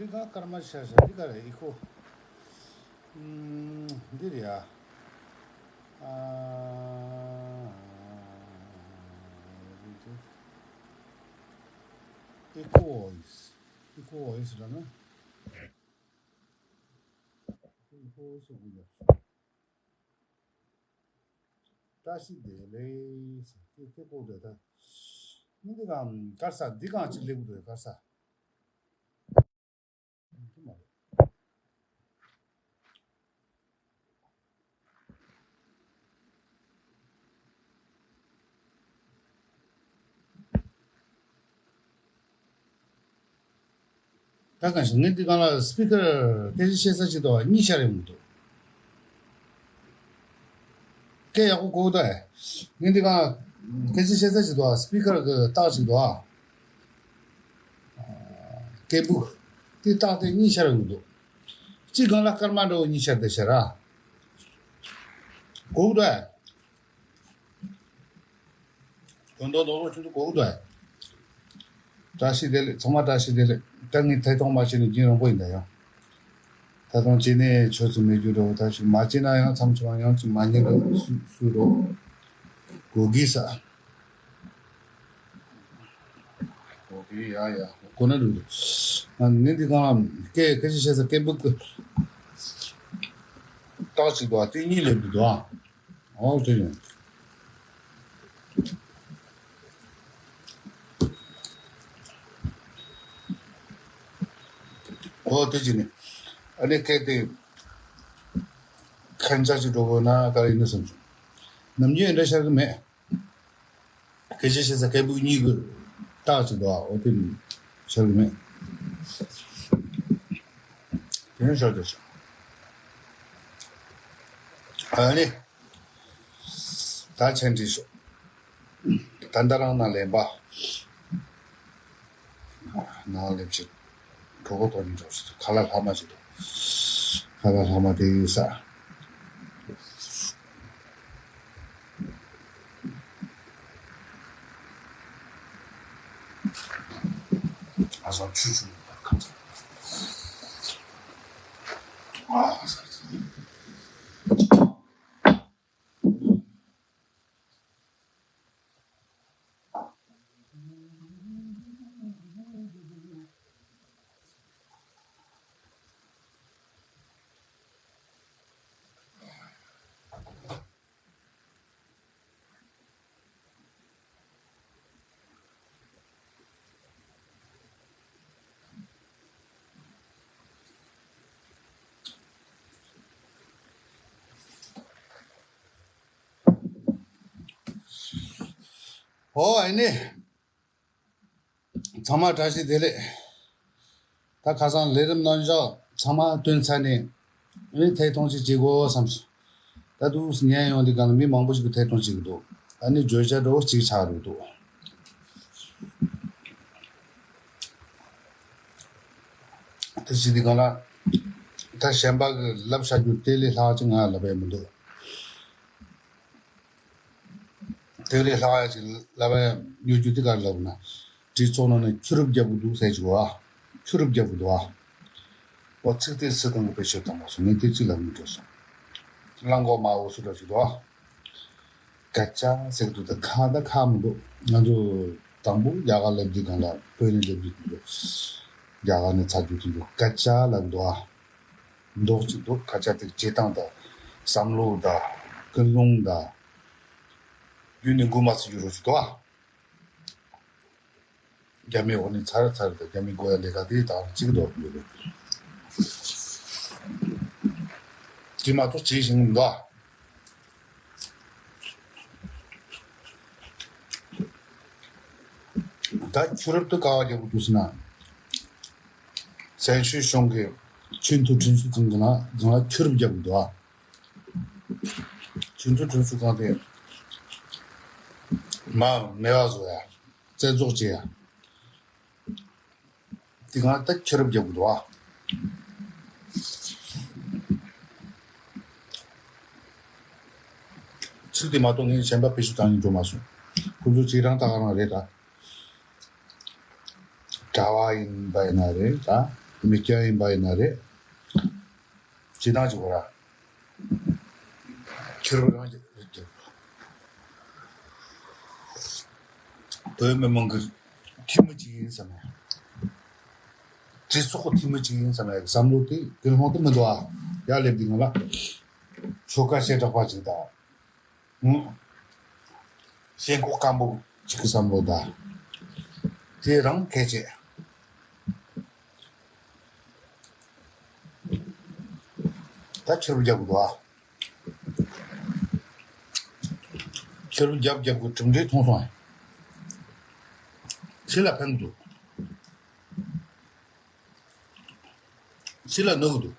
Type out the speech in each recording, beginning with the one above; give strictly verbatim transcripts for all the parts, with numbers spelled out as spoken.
འདི་ག་སྐར་མ་ཤར་ཤར་འདི་ག་རེད། ཨི་ཁོ། ཨམ། འདི་རེད་ཡ། ཨ། ཨི་ཁོ་ཝོ་ཡི་སི། ཨི་ཁོ་ཝོ་ཡི་སི་ལབ་ན། ཨི་ཁོ་ཝོ་ཡི་སི་དགོས་ཡ། བཀྲ་ཤིས་བདེ་ལེགས། ཁྱེད་ཁྱེད་ཀོ་འདོད་ད། འདི་གང་དཀར་ས་འདི་གང་ཅིག་སླེབས་འདོད་དཀར་ས། འདི་མ་རེད། ད་གང་ཞིག་ངས་འདི་གང་ལ་སི་པི་ཀར་སྐད་ཆ་བཤད་ས་ཅིག་འདུག་གཉིས་ཤར་ཡོང་གི་འདུག་སྐད་ཡག་པོ་གོ་གི་འདུག་ངས་འདི་གང་སྐད་ཆ་བཤད་ས་ཅིག་འདུག་སི་པི་ཀར་གི་རྟགས་ཅིག་འདུག་ཨ། སྐད་སྦུག་དེ་རྟགས་དེ་གཉིས་ཤར་ཡོང་གི་འདུག་གཅིག་སྒང་ལ་སྐར་མ་འདྲ་བོ་གཉིས་ཤར་དེ་ཤར་ར། གོ་གི་འདུག་ཨ། དོན་དག་རྡོག་རྡོག་ཆུང་དུ་གོ་གི་འདུག་ཨ། བཀྲ་ཤིས་བདེ་ལེགས། ཚང་མ་བཀྲ་ཤིས་བདེ་ལེགས། ད་ངས་ཐད་གཏོང་མ་བྱས་ནས་རྒྱུན་རིང་པོ་ཡིན་ད་ཡང་། ཐད་གཏོང་བྱས་ནས་ཆོས་ཚུལ་མེད་རྒྱུ་འདྲ་བོ་ད་ཞིག་མ་བྱས་ན་ཡང་མཚམས་མཚམས་ཡང་ཅིག་མ་ཉན་འདྲ་བོ་སུ་སུ་རོ། གོ་གི་ས། གོ་གི་ཡ་ཡ་གོ་ན་འགྲིག་འདུག་ཨ་ནི་འདི་གང་ལ་སྐད་སྐད་ཆ་བཤད་ས་སྐད་སྦུག་གི་རྟགས་ཅིག་འདུག་ཨ། དེ་གཉིས་སླེབས་འདུག་ཨ། ཨོ་དེ་ཡིན། ཨོ་དེ་ཅི་ནི། ཨ་ནི་སྐད་དེ་ཁན་ཆ་ཅིག་འགྲོ་དགོས་ན་ག་རེ་ཡིན་ན་བསམ་སོང་། ནམ་རྒྱུན་འདྲ་ཤར་གི་མེད། སྐད་ཆ་བཤད་ས་སྐད་སྦུག་གཉིས་ཀྱི་རྟགས་ཅིག་འདུག་ཨ། ཨོ་དེ་ཤར་གི་མེད། དེ་ནས་ཤར་དེ་ཤར། ཨ་ནི། ད་ཆ་འགྲིག་ཤོག་ད་ལྟ་རང་ནང་ལེན་པ། ནང་ལེབ་ཅིག་གྲོད་ཁོག་ལྟོགས་ནས་འགྲོ་ཞིག་ཁ་ལག་ལྷག་མ་ཞིག་འདུག་ཁ་ལག་ལྷག་མ་དེ་ཡོད་ས། ཨ་ཟོ་ཆུ་ཆུ་ཁ་ཚ། ཨ་ཟ་ཟ། ཨོ་ཨ་ནི། ཚང་མ་བཀྲ་ཤིས་བདེ་ལེགས། ད་ཁ་སང་ལས་རིམ་རྣམ་གཞག་ཚང་མ་བཏོན་ཚར་ནས་ཨ་ནི་ཐད་གཏོང་ཅིག་བྱེད་དགོས་བསམ་སོང་། ད་དུང་ཉན་ཡོང་དུས་སྒང་ལ་མི་མང་པོ་ཞིག་གིས་ཐད་གཏོང་བྱེད་ཀྱི་འདུག་ཨ་ནི་བརྗོད་བྱ་འདྲ་བོ་གཅིག་ཆགས་རེད་འདུག་དེ་བྱེད་དུས་སྒང་ལ་ད་གཞན་པ་གིས་ལབ་བཞག་རྒྱུ་དེ་ལས་ལྷག་ཅིག་ང་ལབ་ཡ་མི་འདུག་དེ་ལས་ལྷག་ཡ་ཅིག་ལབ་ཡ་ཡོད་རྒྱུ་དེ་ག་རེ་ལབ་ན། གྲོས་ཚོགས་ནང་ནས་ཆུ་རུབ་རྒྱབ་གི་འདུག་ཟེར་གྱི་བ། ཆུ་རུབ་རྒྱབ་གི་འདུག་བ། འོ་ཚིག་དེ་སུ་དང་གི་བེད་སྤྱོད་བཏང་བ་སོང་ངས་དེ་གཅིག་ལབ་མི་འགྲོ་སོང་། གླང་གོག་མ་འོ་སུ་འདྲ་ཞིག་འདུག་བ། སྐད་ཆ་ཟེར་གི་འདུག་ད་ཁ་ད་ཁ་མི་འདུག་ང་ཚོ་དང་པོ་རྒྱ་གར་སླེབས་དུས་སྒང་ལ་བོད་ནས་སླེབས་དུས་སྒང་ལ་རྒྱ་གར་ནས་ཚར་རྒྱུ་དེ་འདུག་སྐད་ཆ་ལབ་འདུག་བ། མདོག་ཅིག་འདུག་ཁ་ཆ་དེ་བྱེད་སྟངས་དང་བསམ་བློ་དང་ཀུན་སློང་དང་རྒྱུན་ནས་འགུལ་མ་ཚུགས་རྒྱུ་རོ་ཞིག་འདུག་ཨ། རྒྱ་མིའི་འོག་ནས་ཚར་ཚར་དང་རྒྱ་མིའི་དགོས་ཡ་ལས་ཀ་དེ་དང་གཅིག་འདུག་འདུག་རེད། དེ་མ་གཏོགས་བྱེད་བཞིན་འདུག་ཨ། ད་ཆུ་རུབ་ཏུ་ག་བ་རྒྱབ་དགོས་འདུག་ཟེར་ན། བཙན་བྱོལ་གཞུང་གི་ཆེས་མཐོའི་ཁྲིམས་ཞིབ་ཁང་གི་ནང་ནང་ལ་ཆུ་རུབ་རྒྱབ་དགོས་འདུག་ཨ། ཆུ་མཛོད་ཁྲིམས་ཞིབ་ཁང་དེ་མ་མེད་པ་བཟོ་ཡ། རྩད་རྫོགས་བྱེད་ཡ། དེ་སྒང་ད་ཆུ་རུབ་རྒྱབ་དགོས་འདུག་ཨ། ཚིག་དེ་མ་གཏོགས་ངས་གཞན་པ་བེད་སྤྱོད་བཏང་ཡིན་འགྲོ་མ་སོང་། ཁོ་ཚོ་གཅིག་རང་ད་ག་རང་རེད་ད། གྲྭ་བ་ཡིན་པ་ཡིན་ན་རེད་ད། མི་སྐྱ་ཡིན་པ་ཡིན་ན་རེད། སྤྱི་བཏང་ཅིག་བོ་ར། ཁྱོད་རང་རེད་ཀྱི། བོད་མི་མང་གི་འཐུས་མི་ཅིག་ཡིན་བསམ་ཡ། སྤྱི་ཚོགས་ཀྱི་འཐུས་མི་ཅིག་ཡིན་བསམ་ཡ་གི་བསམ་བློ་དེ་དེ་ལྷོང་དུ་མི་འདུག་ཨ། ཡར་སླེབས་དུས་ང་ལ་ཆོལ་ཁ་བྱེ་བྲག་པ་ཅིག་དང་། ཨང་། ཞེན་ཁོག་སྐམ་པོ་ཅིག་གི་བསམ་བློ་དང་། དེ་རང་གལ་ཆེ། ད་ཁྱོད་རྒྱབ་དགོས་ཨ། ཁྱོད་རྒྱབ་རྒྱབ་གི་གྲུབ་འབྲས་མཐོང་སོང་ཨ། ཁྱེད་ལ་ཕན་གི་འདུག་ཕྱི་ལ་ནུབ་འདུག་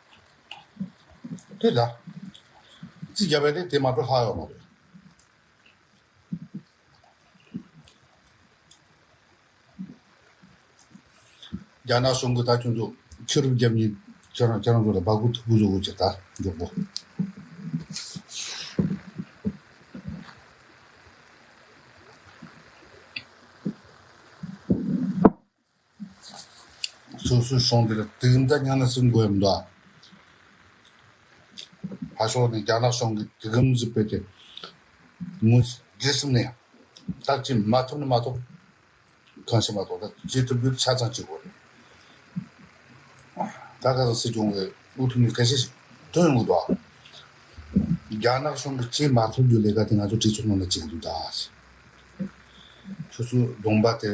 དེ་ལ། རྩིས་རྒྱབ་པ་དེ་དེ་མ་གཏོགས་ལྷག་ཡོད་མ་རེད། རྒྱ་ནག་གཞུང་གི་ད་ཁྱོད་ཚོ་ཁྱོད་རུ་རྒྱབ་ཉིན་ཁྱོད་རང་ཁྱོད་རང་ཚོ་ལ་སྦ་ཁུག་ཐུག་པོ་བཟོ་དགོས་ཀྱི་ད་མགྱོགས་པོ། སོ་སོའི་གཞུང་འདི་ལ་དུག་མདའ་ཉག་ན་སྲིན་དགོས་ཡོད་འདུག་ཕ་ཕྱོགས་ནས་རྒྱ་ནག་གཞུང་གིས་དུག་མདའ་ཟིག་སྤེལ་ཏེ། ངོས་བརྒྱད་གསུམ་ནས་ད་ཅི་མ་ཐུབ་ནི་མ་ཐུབ་གང་ཤེས་མ་གཏོགས་ད་ཅི་ཐུབ་རྒྱུ་ཆ་ཚང་བྱེད་དགོས་རེད། ད་ག་ཚོད་སྲིད་སྐྱོང་གི་འུ་ཐུག་ནས་སྐད་ཆ་ཞིག་ཐོན་ཡོང་གི་འདུག་རྒྱ་ནག་གཞུང་གིས་ཅི་མ་ཐུབ་རྒྱུ་ལས་ཀ་དེ་ང་ཚོ་གྲོས་ཚོགས་ནང་ལ་བྱེད་ཀྱི་འདུག་ད། ཁྱོད་ཚོ་གདོང་པ་དེ་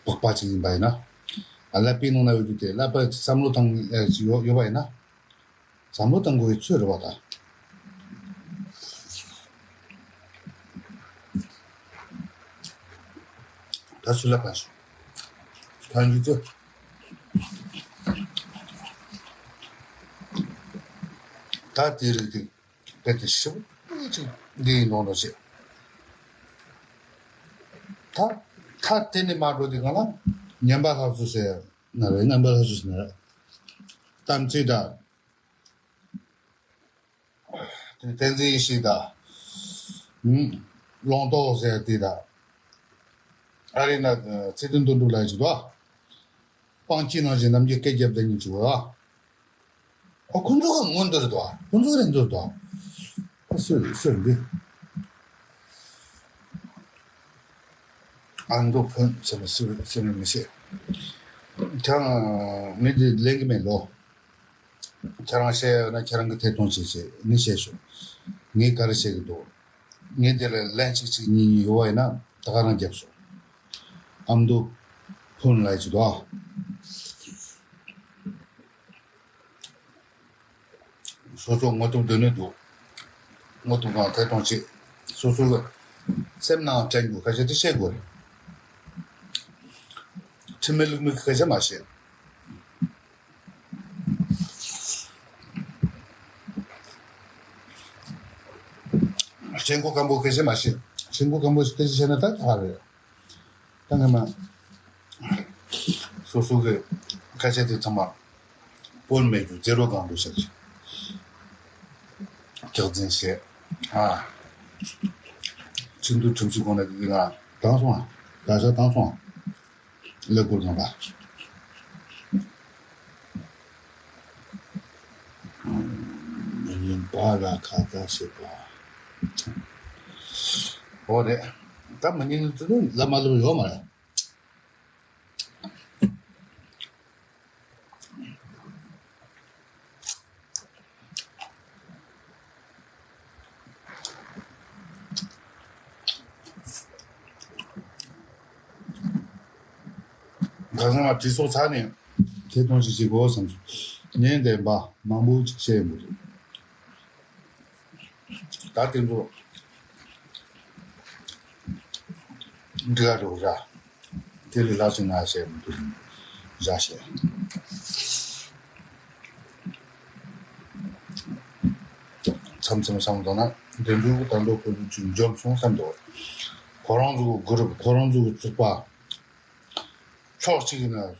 པགས་པ་ཅིག་ཡིན་པ་ཡིན་ན། ཀླད་པའི་ནང་ན་ཡོད་རྒྱུ་དེ་ཀླད་པ་བསམ་བློ་བཏང་ཡ་ཅིག་ཡོད་ཡོད་པ་ཡིན་ན། བསམ་བློ་བཏང་དགོས་ཡའི་ཚོད་རེད་བ་ད། ད་སུ་ལ་ཕན་སོང་། ཕན་རྒྱུ་ཚོད། ད་དེ་རིགས་དེ། དཔེ་དེ་ཞིབ་ཅིག་འདི་ཡིན་ནོ་ནོ་ཞེས། ད་ད་དེ་ནི་མ་འགྲོ་དེ་གང་ལ་ཉན་པ་ལྷག་སུ་ཟེར་ན་རེད། ངན་པ་ལྷག་སུ་ཟེར་ན་རེད། གཏམ་ཚིག་དང་། དེ་བསྟན་འཛིན་ཡེ་ཤེས་དང་། ལོང་ཏོག་ཟེར་དེ་དང་། ཨ་རི་ན་ཚེ་བརྟན་དོན་གྲུབ་ལགས་ཀྱི་དོ། སྤང་སྐྱེས་ནང་བཞིན་ནམ་རྒྱུན་སྐད་རྒྱབ་བསྡད་མཁན་ཅིག་ཡོད་ཨ། ཨོ་ཁོང་ཚོ་ག་སྔོན་འདིར་འདུག་ཨ། ཁོང་ཚོ་རེད་འདིར་འདུག་ཨ། སུ་སུ་རེད་འདི། ཨ་མདོ་ཕོན་ཟེར་ནས་སུ་རེད་ཟེར་ནས་མི་ཤེས། ཁྱེད་རང་མི་འདི་ལེན་གི་མེད་ལོ། ཁྱེད་རང་བཤད་ཡོད་ན་ཁྱེད་རང་གི་ཐད་གཏོང་བྱེད་བྱེད་ནི་བཤད་ཤོག་ངས་ག་རེ་བཤད་གི་འདུག་ངས་དེ་ལ་ལན་གཅིག་གཅིག་གཉིས་གཉིས་ཡོད་པ་ཡིན་ན་ད་ག་རང་རྒྱབ་སོང་། ཨ་མདོ་ཕོན་ལ་ཡི་ཅི་དོ། སོ་སོ་ངོ་ཐུབ་འདོད་ནི་འདུག་ངོ་ཐུབ་གང་ཐད་གཏོང་བྱེད། སོ་སོ་གི་སེམས་ནང་དྲན་རྒྱུ་ཁ་ཤས་དེ་བཤད་དགོས་རེད། ཁྲིམས་མེད་ལུགས་མེད་ཁ་ཤས་མ་བཤད། ཆེན་པོ་སྐམ་པོ་སྐད་ཆ་མ་བཤད། ཆེན་པོ་སྐམ་པོ་སྐད་ཆ་བཤད་ན་ད་ག་རེད། ད་ངས་མ། སོ་སོ་གི་སྐད་ཆ་དེ་ཚང་མ་བོད་མི་རྒྱུ་ཛེ་རོ་སྒང་དུ་བཤད་ཅིག་སྐྱག་རྫུན་བཤད། ཨ། ཆིང་དུ་ཁྲིམས་ཞིབ་ཁང་ནས་དེ་ང་བཏང་སོང་ཨ། བཀའ་ཤག་བཏང་སོང་ཨ། ཀླད་ཀོར་ནང་ལ། མི་ཉན་པ་ལ་ཁ་བརྡ་བྱེད་པ། འོ་རེད། ད་མི་ཉན་ནི་དེ་ཚོ་ལབ་མ་ལབ་ཡོད་མ་རེད། ཁ་སང་ལ་གྲོས་ཚོགས་ཚར་ནས་ཐད་གཏོང་ཞིག་བྱེད་དགོས་བསམ་སོང་། ཉན་བདེན་པ་མང་པོ་ཅིག་བཤད་ཡོང་གི་འདུག་ད་དེ་ཚོ་འདྲི་ག་རོགས་ར། དེ་ལས་ལྷག་ཅིག་ང་བཤད་མི་ཐུབ་བཞག་བཤད། མཚམས་མཚམས་བསམ་བློ་བཏང་ན་དེ་ཚོ་ད་ལོ་ཁོ་ཚོ་ཅིག་འཇོམས་སོང་བསམ་འདུག་ཁོ་རང་ཚོ་གི་གུ་རུབ་ཁོ་རང་ཚོ་གི་ཚོགས་པ་ཕྱོགས་གཅིག་ནས་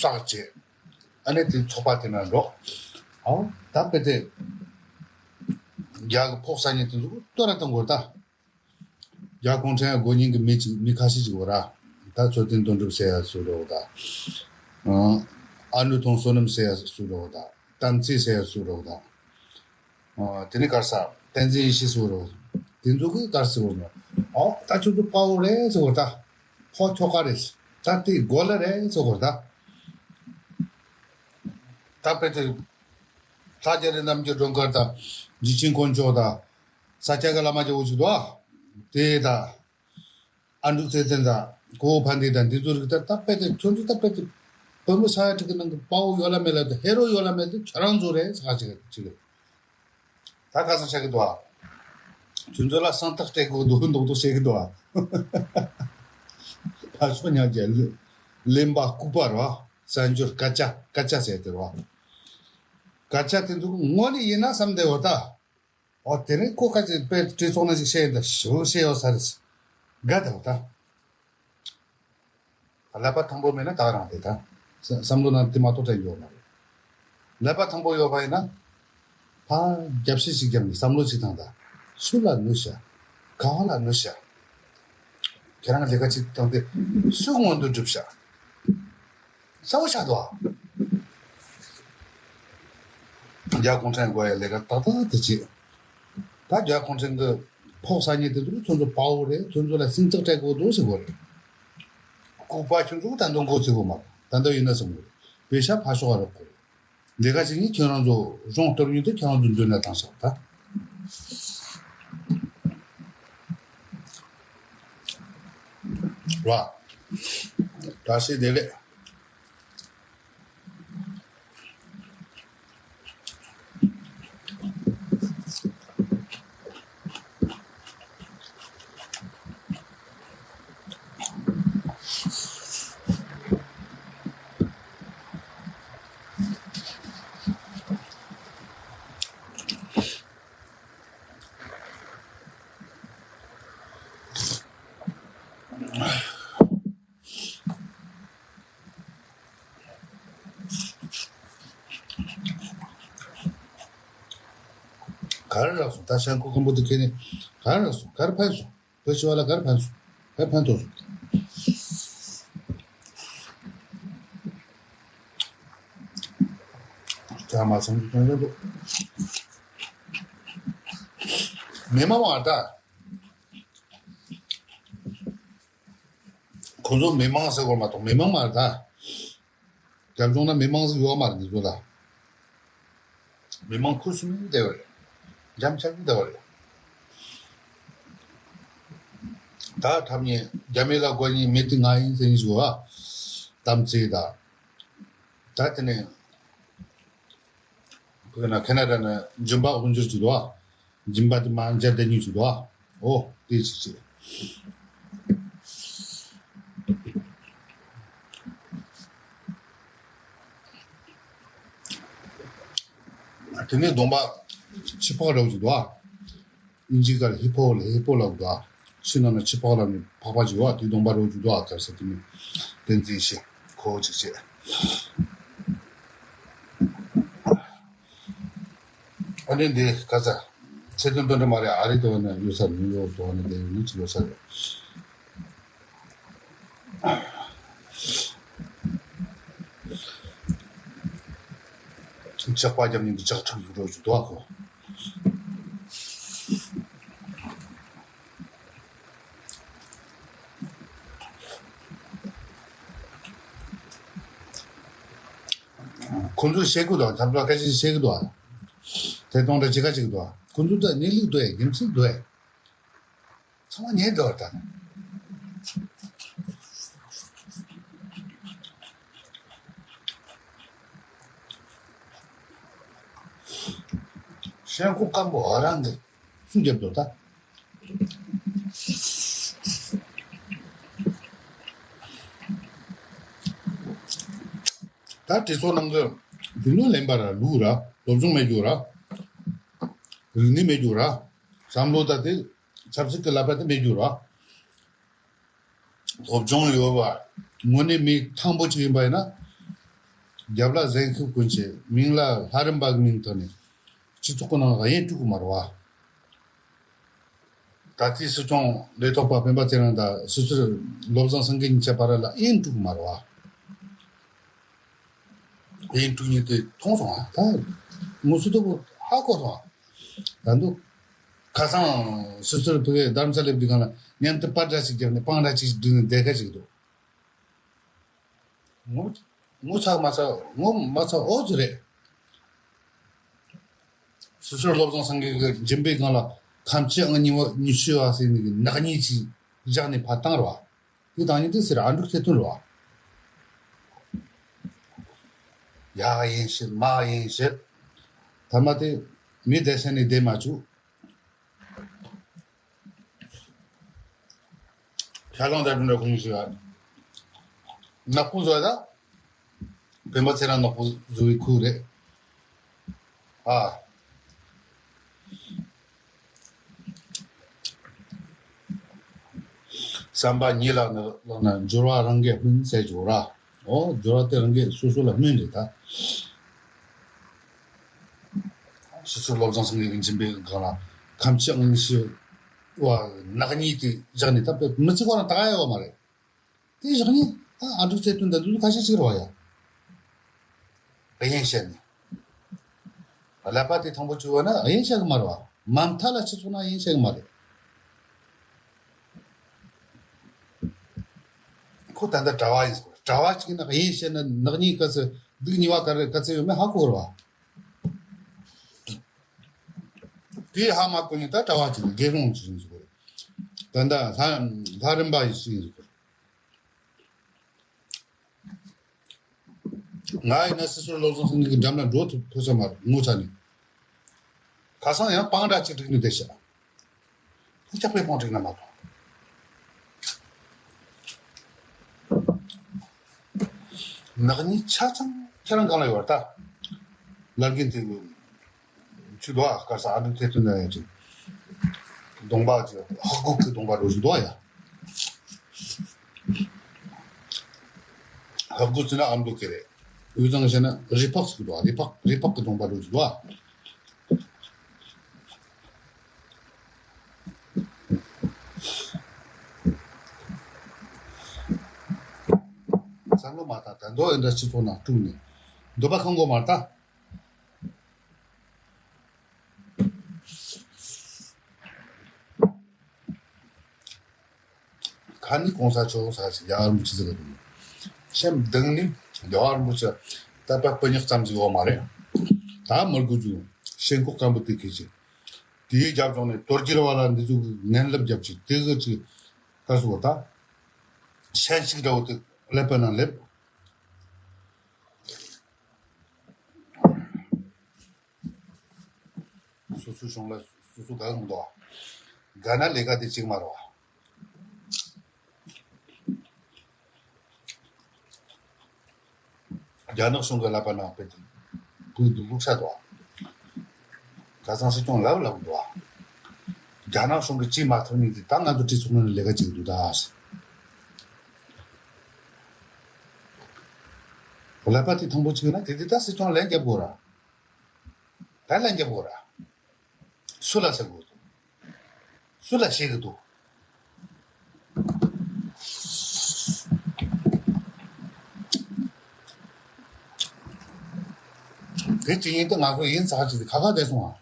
བསགས་བྱས། ཨ་ནི་དེ་ཚོགས་པ་དེ་ན་འགྲོ། ཨའོ་ད་དཔེ་དེ་རྒྱ་གི་ཕོགས་ས་ཉིན་དེ་ཚོ་ལྟོ་ར་བཏང་དགོས་ད། རྒྱ་གུང་ཁྲན་དགོས་ཉིན་གི་མི་གཅིག་མི་ཁ་ཤས་ཅིག་ཡོད་ར། ད་ཚོད་ལྡན་དོན་གྲུབ་ཟེར་ཡ་ཚོ་རེད་ད། ཨང་། ཨ་ནུ་ཐུང་བསོད་ནམས་ཟེར་ཡ་སུ་རོགས་དང་། དམ་ཚིག་ཟེར་ཡ་སུ་རོགས་དང་། ཨ་དེ་ནི་གར་ས་བསྟན་འཛིན་ཡེ་ཤེས་སུ་རོགས། དེ་ཚོ་གི་གར་སི་བོ་ནོ། ཨོ་ད་ཁྱོད་ཚོ་དཔའ་བོ་རེད་ཟེར་བ་ད། ཕོ་ཁྱོ་ག་རེད། ད་དེ་གོ་ལ་རེད་ཟེར་བ་ད། ད་དཔེ་དེ། ལྷ་རྒྱ་རི་རྣམ་རྒྱལ་སྒྲོལ་དཀར་དང་། འཇིགས་ཆེན་དཀོན་མཆོག་དང་། ས་སྐྱ་གི་བླ་མ་རྒྱལ་པོ་ཞིག་འདུག་ཨ། དེ་དང་། ཨ་འབྲུག་ཚེ་བརྟན་དང་། གོ་བོ་ཕན་བདེ་དང་། འདི་ཚོ་རིགས་ད་ད་དཔེ་དེ་ཁྱོད་ཚོ་ད་དཔེ་དེ། བུ་མོ་ས་ཡ་ཁྲི་གི་ནང་གི་དཔའ་བོ་ཡོད་ལ་མེད་ལ་དེ། ཧེ་རོ་ཡོད་ལ་མེད་དེ། ཁྱོད་རང་ཚོ་རེད་ཟེར་ག་ཅིག་ཅིག་རེད། ད་ག་ས་ཆགས་ཀྱི་འདུག་ཨ། ཁྱོད་ཚོ་ལ་སང་ཐག་སྤྲད་དགོས་འདུག་མདོག་མདོག་བྱེད་ཀྱི་འདུག་ཨ། ཕ་ཤོ་ཉག་རྒྱ་གླེན་པ་ལྐུགས་པ་རེད་བ། གསར་འབྱོར་སྐད་ཆ་སྐད་ཆ་ཟེར་དེ་རེད་བ། སྐད་ཆ་དེ་ཚོ་དངོས་གནས་ཡིན་ན་བསམ་བསྡད་བ་ད། ཨོ་དེ་རིང་ཁོ་ཁ་ཅིག་དཔེ་བྲིས་ཚོགས་ན་ཅིག་བཤད་ཡོད་ད། ཞེ་པོ་བཤད་ཡོད་ས་རེད། དགའ་ད་བ་ད། ཀླད་པ་ཐང་པོ་མེད་ན་ད་རང་དེ་ད། བསམ་བློ་ནང་དེ་མ་གཏོགས་དྲན་ཡོད་མ་རེད། ཀླད་པ་ཐང་པོ་ཡོད་པ་ཡིན་ན། ཕ་རྒྱབ་བཤད་ཅིག་རྒྱབ་ནས་བསམ་བློ་ཅིག་བཏང་ད། སུ་ལ་གནོད་བྱ། ག་བ་ལ་གནོད་བྱ། ཁྱེད་རང་ལས་ཀ་ཅིག་བཏང་སྟེ་སུ་མངོན་དུ་སྒྲུབ་བྱ། གསལ་བོ་ཆགས་འདུག་ཨ། རྒྱ་གུང་ཁྲན་དགོས་ཡ་ལས་ཀ་ཏག་ཏག་དེ་བྱེད། ད་རྒྱ་གུང་ཁྲན་གྱི་ཕོགས་ས་ཉིད་དེ་ཚོ་ཁྱོད་ཚོ་དཔའ་བོ་རེད། ཁྱོད་ཚོ་ལ་སྲིད་ཚགས་སྤྲད་དགོས་འདུག་ཟེར་གོ་རེད། ལྐུགས་པ་ཁྱོད་ཚོ་ད་དུང་མགོ་ཚོས་གོ་མ་རེད། ད་ལྟ་ཡིན་ན་བསམ་གོ་རེད། བེ་ཤ་ཕ་ཤོག་རོགས་གོ་རེད། ལས་ཀ་བྱེད་མཁན་ཁྱོད་རང་ཚོ་གཞུང་གཏོར་མཁན་དེ་ཁྱོད་རང་ཚོ་མདུན་ན་བཏང་ཤག་ད། ར། བཀྲ་ཤིས་བདེ་ལེགས། ག་རེ་རག་སོང་། ད་ཤང་ཁུ་ཁམ་བུ་དེ་ཁྱེར་ནས་ག་རེ་རག་སོང་། ག་རེ་ཕན་སོང་། བོད་སྤྱི་བ་ལ་ག་རེ་ཕན་སོང་། ག་རེ་ཕན་ཐོགས་སོང་། ཅང་མ་སོང་གི་དོན་རེད་འདུག་མི་མང་བ་ད། ཁོ་ཚོ་མི་མང་ཟེར་དགོས་མ་གཏོགས་མི་མང་མ་རེད་ད། རྒྱབ་ལྗོངས་ན་མི་མང་ཟིག་ཡོད་མ་རེད་འདི་ཚོ་ལ། མི་མང་ཁུ་སིམ་མེར་བསྡད་པ་རེད། འཇམ་ཆགས་ཀྱི་བསྡད་པ་རེད། ད་ཐབས་ཉེ་རྒྱ་མི་ལ་དགོས་ཉེ་མི་དེ་ང་ཡིན་ཟེར་ཉེ་ཞུ་བ། གཏམ་ཚེ་ད། ད་དེ་ནས་ཁོ་ན་ཁེ་ན་ཌ་ན་སྦྱིན་པ་དབུ་འབྱོར་བྱེད་དོ། སྦྱིན་པ་དེ་མ་འཇལ་བསྡད་ཉེ་བྱེད་དོ། ཨོ་དེ་ཅི་ཅི། དེ་ནས་གདོང་པ་ཆུ་ཕག་ར་བོ་ཅིག་འདུག་ཨ། ཨིན་ཇི་སྐད་ལ་ཧི་པོ་ལ་ཧི་པོ་ལབ་འདུག་ཨ། ཆུ་ནང་ན་ཆུ་ཕག་ལ་ནི་ཕག་པ་ཅིག་ཡོད་ཨ། དེ་གདོང་པ་ར་བོ་ཅིག་འདུག་ཨ། གར་ས་དེ་ནི་བསྟན་འཛིན་ཤེས་ཁོ་བོ་ཅིག་བྱས། ཨ་ནི་འདི་ག་ས་ཚེ་དོན་དོན་འདྲ་མ་རེད། ཨ་རི་དོ་ནས་ཡོད་ས་ནིའུ་ཡོག་དོ་ནས་དེ་ཡོད་ནི་ཅིག་ཡོད་ས་རེད། ཇག་པ་རྒྱབ་ནས་འདི་ཇག་ཕྲུག་ཟུག་རོ་ཞུ་དོ་ཨ་ཁོ། ཁོང་ཚོས་བཤད་ཀྱི་འདུག་ཐབས་ལ་སྐད་ཆ་བཤད་ཀྱི་འདུག་དེ་གཏོང་འདྲ་ཅི་ག་ཅིག་འདུག་ཁོང་ཚོ་ད་གནས་ལུགས་འདུག་ཨེ། རྒྱུ་མཚན་འདུག་ཨེ། ཚང་མ་ཉན་འདུག་ད། ཤན་ཁུག་སྐམ་པོ་ཨ་རང་གི་སུ་རྒྱབ་འདུག་ད། ད་དེ་ཚོ་ནང་གི་རྒྱུ་ནོར་ལེན་པ་ར་ལུག་ར་སློབ་སྦྱོང་མེད་རྒྱུ་ར། རིག་གནས་མེད་རྒྱུ་ར། བསམ་བློ་ད་དེ་ཆབ་སྲིད་ཀྱི་ལབ་པ་དེ་མེད་རྒྱུ་ར། སློབ་སྦྱོང་ཡོད་པ་དངོས་གནས་མི་ཐང་པོ་ཅིག་ཡིན་པ་ཡིན་ན། རྒྱབ་ལ་གཟན་ཤུབས་གོན་བྱས་མིང་ལ་ལྷ་རམས་པ་གི་མིང་བཏགས་ནས་སྤྱི་ཚོགས་ཀྱི་ནང་ལ་དབྱེན་དཀྲུག་གི་མ་རེད་བ། ད་ལྟའི་སྲིད་སྐྱོང་ལས་ཐོག་པ་སྤེན་པ་ཚེ་རིང་དང་སྲིད་ཟུར་བློ་བཟང་སེང་གེ་གཉིས་ཆ་བར་ལ་དབྱེན་དཀྲུག་གི་མ་རེད་བ། ཡིན་དྲུག་གཉིས་དེ་མཐོང་སོང་ཨ། ད་ངོ་སོ་དོ་ཧ་གོ་སོང་ཨ། ད་འདུག་ཁ་སང་སོ་སོར་བུ་གའི་དྷ་རམ་ས་ལེབ་དི་གང་ལ་མཉམ་དུ་པར་འདྲ་ཞིག་བརྒྱབ་ནས་པང་འདྲ་ཅིག་བསྒྲིགས་ནས་བསྡད་ཁ་ཅིག་འདུག་ངོ་ངོ་ཚ་མ་ཚ་ངོ་མ་ཚ་ཨོ་ཙི་རེད། སོ་སོར་བློ་བཟང་སེང་གེ་གི་མཇིང་པའི་སྒང་ལ་ཁམ་ཆུ་ཨང་ཉི་བ་ཉི་ཤུ་བ་ཟེར་ནི་གི་ནག་ཉེས་ཅིག་བཞག་ནས་ཕར་བཏང་ར་བ། དེ་དང་ཉིན་དེ་ཟེར་ཨ་འབྲུག་ཚེ་ཐུན་རེད་བ། ཡ་ཡིན་ཞེས་མ་ཡིན་ཞེས། ཐ་མ་དེ་མི་བསྡད་ས་ནས་བསྡད་མ་བཅུག་ཁ་ལོང་དང་བསྟུན་ནས་ཁོང་ཞིག་ལ་ནག་པོ་བཟོ་ཡ་ད། བོད་པ་ཚེ་རིང་ནག་པོ་བཟོ་བའི་ཁུལ་རེད། ཨ། བསམ་པ་ཉིད་ལ་ནི་ལག་ན་སྦྱོར་བ་རང་གིས་སྨིན་ཟེར་སྦྱོར་ར། ཨོ་སྦྱོར་བ་དེ་རང་གིས་སོ་སོ་ལ་སྨིན་རེད་ད། སོ་སོ་བློ་བཟང་སེང་གེ་གི་མཇིང་པའི་སྒང་ལ་ཁམ་ཆུ་ཨང་ཉི་ཤུ་བ་ནག་ཉེས་དེ་བཞག་ནས་ད་དཔེ་མི་ཚིག་པ་རང་ད་ག་ཡོད་མ་རེད། དེ་བཞག་ནས་ད་ཨ་འབྲུག་ཚེ་བརྟན་དང་འདུག་ཁ་ཤས་ཅིག་རེད་བ་ཡ། དབྱིན་བཤད་ནས། ཀླད་པ་དེ་ཐང་པོ་བཅུག་བ་ན་དབྱིན་བཤད་གི་མ་རེད་བ། མ་མཐའ་ལ་ཆུ་ཚོགས་ན་དབྱིན་བཤད་གི་མ་རེད། ཁོ་ད་ལྟ་གྲྭ་བ་ཡིན་ཟེར་གོ་གྲྭ་བ་གཅིག་ན་དབྱིན་བཤད་ན་ནག་ཉེས་ག་ཚོད་སྡིག་ཉེས་པ་ག་རེ་ག་ཚོད་ཡོད་མེད་ཧ་གོ་རེད་བ། དེ་ཧ་མ་གོ་ནས་ད་གྲྭ་བ་གཅིག་ནས་དགེ་སློང་གཅིག་ཡིན་ཟེར་གོ་རེད། ད་ལྟ་ལྷ་ལྷ་རམས་པ་ཡིན་ཟེར་གོ་རེད། ང་ཡིན་ན་སོ་སོར་བློ་བཟང་སེང་གེ་གི་འགྲམ་ལ་འགྲོ་ཐུབ་ཐུབ་ས་མ་རེད་ངོ་ཚ་ནས། ཁ་སང་ཡང་པང་འདྲ་ཅིག་བསྒྲིགས་ནས་བསྡད་ཤག་ཁོ་ཅག་པའི་པང་བསྒྲིགས་ན་མ་གཏོགས། ནག་ཉེས་ཆ་ཚང་ཁྱེད་རང་སྒང་ལ་ཡོད་རེད་ད། ལར་གིན་དེ་གི་ཆུ་དོ་ཨ་དཀར་ས་ཨ་འབྲུག་ཐེ་ཐུན་ན་ཡ་ཅིག་གདོང་པ་ཅིག་ཧ་གོ་གི་གདོང་པ་འགྲོ་བཞིན་འདུག་ཨ་ཡ། ཧ་གོ་ཟེར་ན་ཨ་མདོ་གི་རེད། དབུས་གཙང་བཤད་ན་རི་ཕག་ཟེར་གི་འདུག་ཨ། རི་ཕག་རི་ཕག་གི་གདོང་པ་འགྲོ་བཞིན་འདུག་ཨ། བསམ་བློ་མ་བཏང་ད་མདོ་ཨེ་འདྲ་སྤྱི་ཚོགས་ནང་དཀྲུགས་ནས་འདོད་པ་ཁེངས་དགོས་མ་རེད་ད། ཁ་ནི་གོང་ས་མཆོག་ས་ཞིག་རྒྱལ་བ་རིན་པོ་ཆེ་ཟེར་གི་འདུག་སེམས་གཏིང་ནས་རྒྱལ་བ་རིན་པོ་ཆེ་དད་པ་སྤུ་ཉག་ཙམ་ཞིག་ཡོད་མ་རེད། ད་མི་དགོས་རྒྱུ་ཞེན་ཁོག་སྐམ་པོ་དེ་ཁེ་ཆེ། དེའི་རྒྱབ་ལྗོངས་ནས་དོལ་རྒྱལ་བ་ལ་འདི་ཚོ་གི་ངན་ལབ་རྒྱབ་ཀྱི་དེ་གི་ཅིག་ཁ་སོ་ད་ཤན་ཞིག་འདྲ་བོ་དེ་ཀླད་པ་ནང་སླེབས། སོ་སོའི་གཞུང་ལ་སོ་སོ་དགའ་གི་མི་འདུག་བ། དགའ་ན་ལས་ཀ་དེ་གཅིག་མ་རེད་བ། རྒྱ་ནག་གཞུང་གི་ལབ་པ་ནང་དཔེ་དེ་བོད་དུ་བླུག་ས་འདུག་བ། ཁ་སང་སྲིད་སྐྱོང་ལབ་ལབ་འདུག་བ། རྒྱ་ནག་གཞུང་གི་ཅིས་མ་ཐུབ་ནི་དེ་ད་ང་ཚོ་གྲོས་ཚོགས་ནང་ལས་ཀ་བྱེད་ཀྱི་འདུག་ད། ལབ་པ་དེ་དང་པོ་གཅིག་ན་དེ་དེ་ད་སྲིད་སྐྱོང་ལན་རྒྱབ་དགོས་ར། ད་ལན་རྒྱབ་དགོས་ར། སུ་ལ་ཟེར་དགོས་འདུག་སུ་ལ་བཤད་གི་འདུག་དེ་ཅི་ཡིན་ཏེ་ང་ཚོ་ཡིན་ཚར་ཅིག་ཁ་ཁ་བསྡད་སོང་ཨ།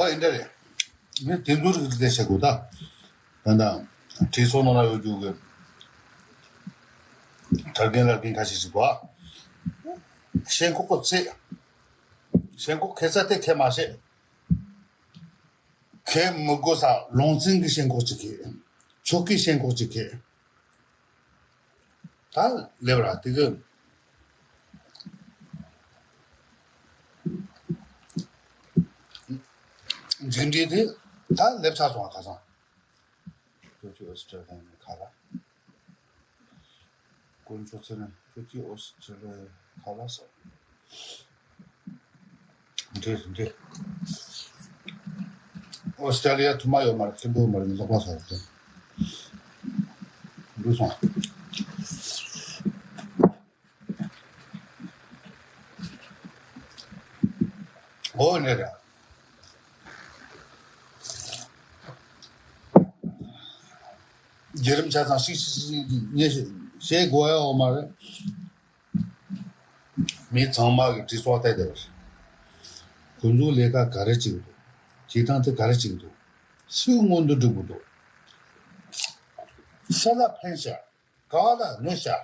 ཨོ་ཡིན་འདྲ་རེད། ངས་དེ་ཚོ་རིགས་དེ་བཤད་དགོས་ད། ད་ལྟ་གྲོས་ཚོགས་ནང་ལ་ཡོད་རྒྱུ་གི་གྲྭ་རྒན་ལ་རྒན་ཁ་ཤས་ཤིག་གོ། ཞེན་ཁོག་གི་ཚེ། ཞེན་ཁོག་ཁེ་ས་དེ་ཁེ་མ་ཤེས། ཁེ་མི་དགོས་ས་ལུང་ཚན་གྱི་ཞེན་ཁོག་ཅིག་ཁེ། ཆོལ་ཁའི་ཞེན་ཁོག་ཅིག་ཁེ། ད་ལེབ་ར་དེ་གི་མཇུག་འབྲས་དེ་ད་ལེབ་ཚར་སོང་བ་ཁ་སང་། ཁྱོད་ཀྱི་ཨོ་སི་ཀྲི་ལི་ཡ་ནས་ཁ་ལ། དཀོན་མཆོག་ཚེ་རིང་ཁྱོད་ཀྱི་ཨོ་སི་ཀྲི་ལི་ཡ་ཁ་ལ་སོང་། འདྲེ་རེད་འདྲེ། ཨོ་སི་ཀྲི་ལི་ཡ་ཐུ་མ་ཡོད་མ་རེད་ཐེམ་པོ་ཡོད་མ་རེད་ལོག་པ་ཟ་རེད་དེ། འགྲོ་སོང་། འོ་ནི་རེད། བརྒྱུད་རིམ་ཆ་ཚང་ཤིག་ཤིག་ཤིག་ཉེ་ཞིག་ཤེས་དགོས་ཡ་འོ་མ་རེད། མི་ཚང་མ་གི་དྲི་ཚོགས་བལྟས་བསྡད་པ་རེད། ཁོ་ཚོའི་ལས་ཀ་ག་རེ་བྱེད་ཀྱི་འདུག་བྱེད་སྟངས་དེ་ག་རེ་བྱེད་ཀྱི་འདུག་སུས་སྔོན་དུ་འགྲོ་གི་འདུག་ས་ལ་ཕན་ཤག་ག་བ་ལ་གནོད་ཤག་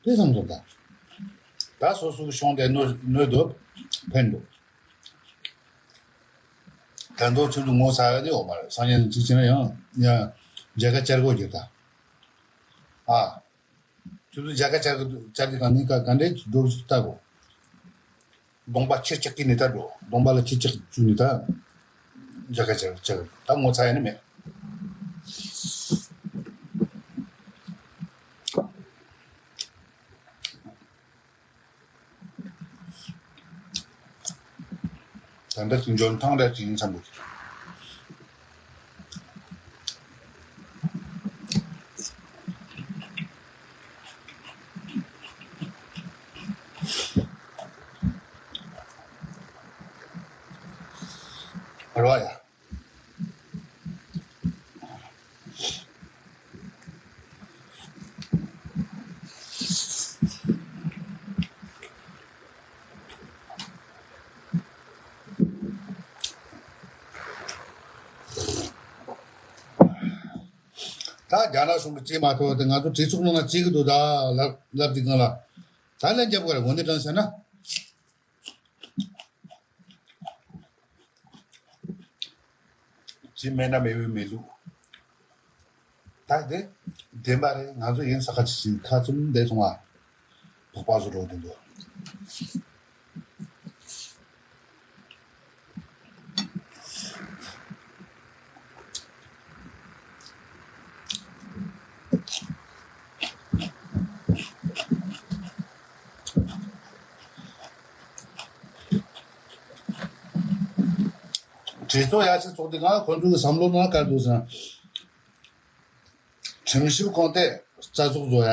དེ་བསམ་བློ་བཏང་། ད་སོ་སོའི་གཞུང་དེ་གནོད་གནོད་འདུག་ཕན་འདུག་ད་དུང་ཁྱོད་ཚོ་ངོ་ཚ་ཡ་དེ་འོ་མ་རེད། སང་ཉིན་གཅིག་བྱས་ན་ཡང་ཡང་མཇལ་ཁ་བཅར་དགོས་ཀྱི་ད། ཨ། ཁྱོད་ཚོ་མཇལ་ཁ་བཅར་གི་འདུག་བཅར་གི་དང་ནི་ག་ག་འདྲའི་འགྲོ་གི་ལྟ་དགོས། གདོང་པ་ཁྱི་ལྕགས་ཀྱི་ནི་ད་འགྲོ། གདོང་པ་ལ་ཁྱི་ལྕགས་བཅུག་ནི་ད། མཇལ་ཁ་བཅར་བཅར་ད་ངོ་ཚ་ཡ་ནི་མེད། ད་ལྟ་འཇོན་ཐང་འདྲ་ཅིག་ཡིན་བསམ་གི། རོ་ཡ། ད་རྒྱ་ནག་གཞུང་གིས་བྱེད་མ་ཐུབ་པ་དེ་ང་ཚོ་གྲོས་ཚོགས་ནང་ལ་བྱེད་ཀྱི་འདུག་ད་ལབ་ལབ་དེ་གང་ལ་ད་ལན་རྒྱབ་དགོས་རེད། འོན་ཏེ་དྲང་བཤད་ན། ཅི་མེད་ན་མེད་པའི་མི་ལུགས། ད་དེ་བདེན་པ་རེད། ང་ཚོ་ཡིན་ས་ཁ་ཅིག་ཅིག་ཁ་བཙུམ་བསྡད་སོང་ང་། བག་པ་བཟོ་འགྲོ་གི་འདུག་གྲོས་ཚོགས་ཡར་ཞིག་ཚོགས་དུས་སྒང་ཁོང་ཚོའི་བསམ་བློ་ནང་ག་རེ་འདུག་ཟེར་ན། ཁྲིམས་ཞིབ་ཁང་དེ་རྩ་འཛུགས་བཟོ་ཡ།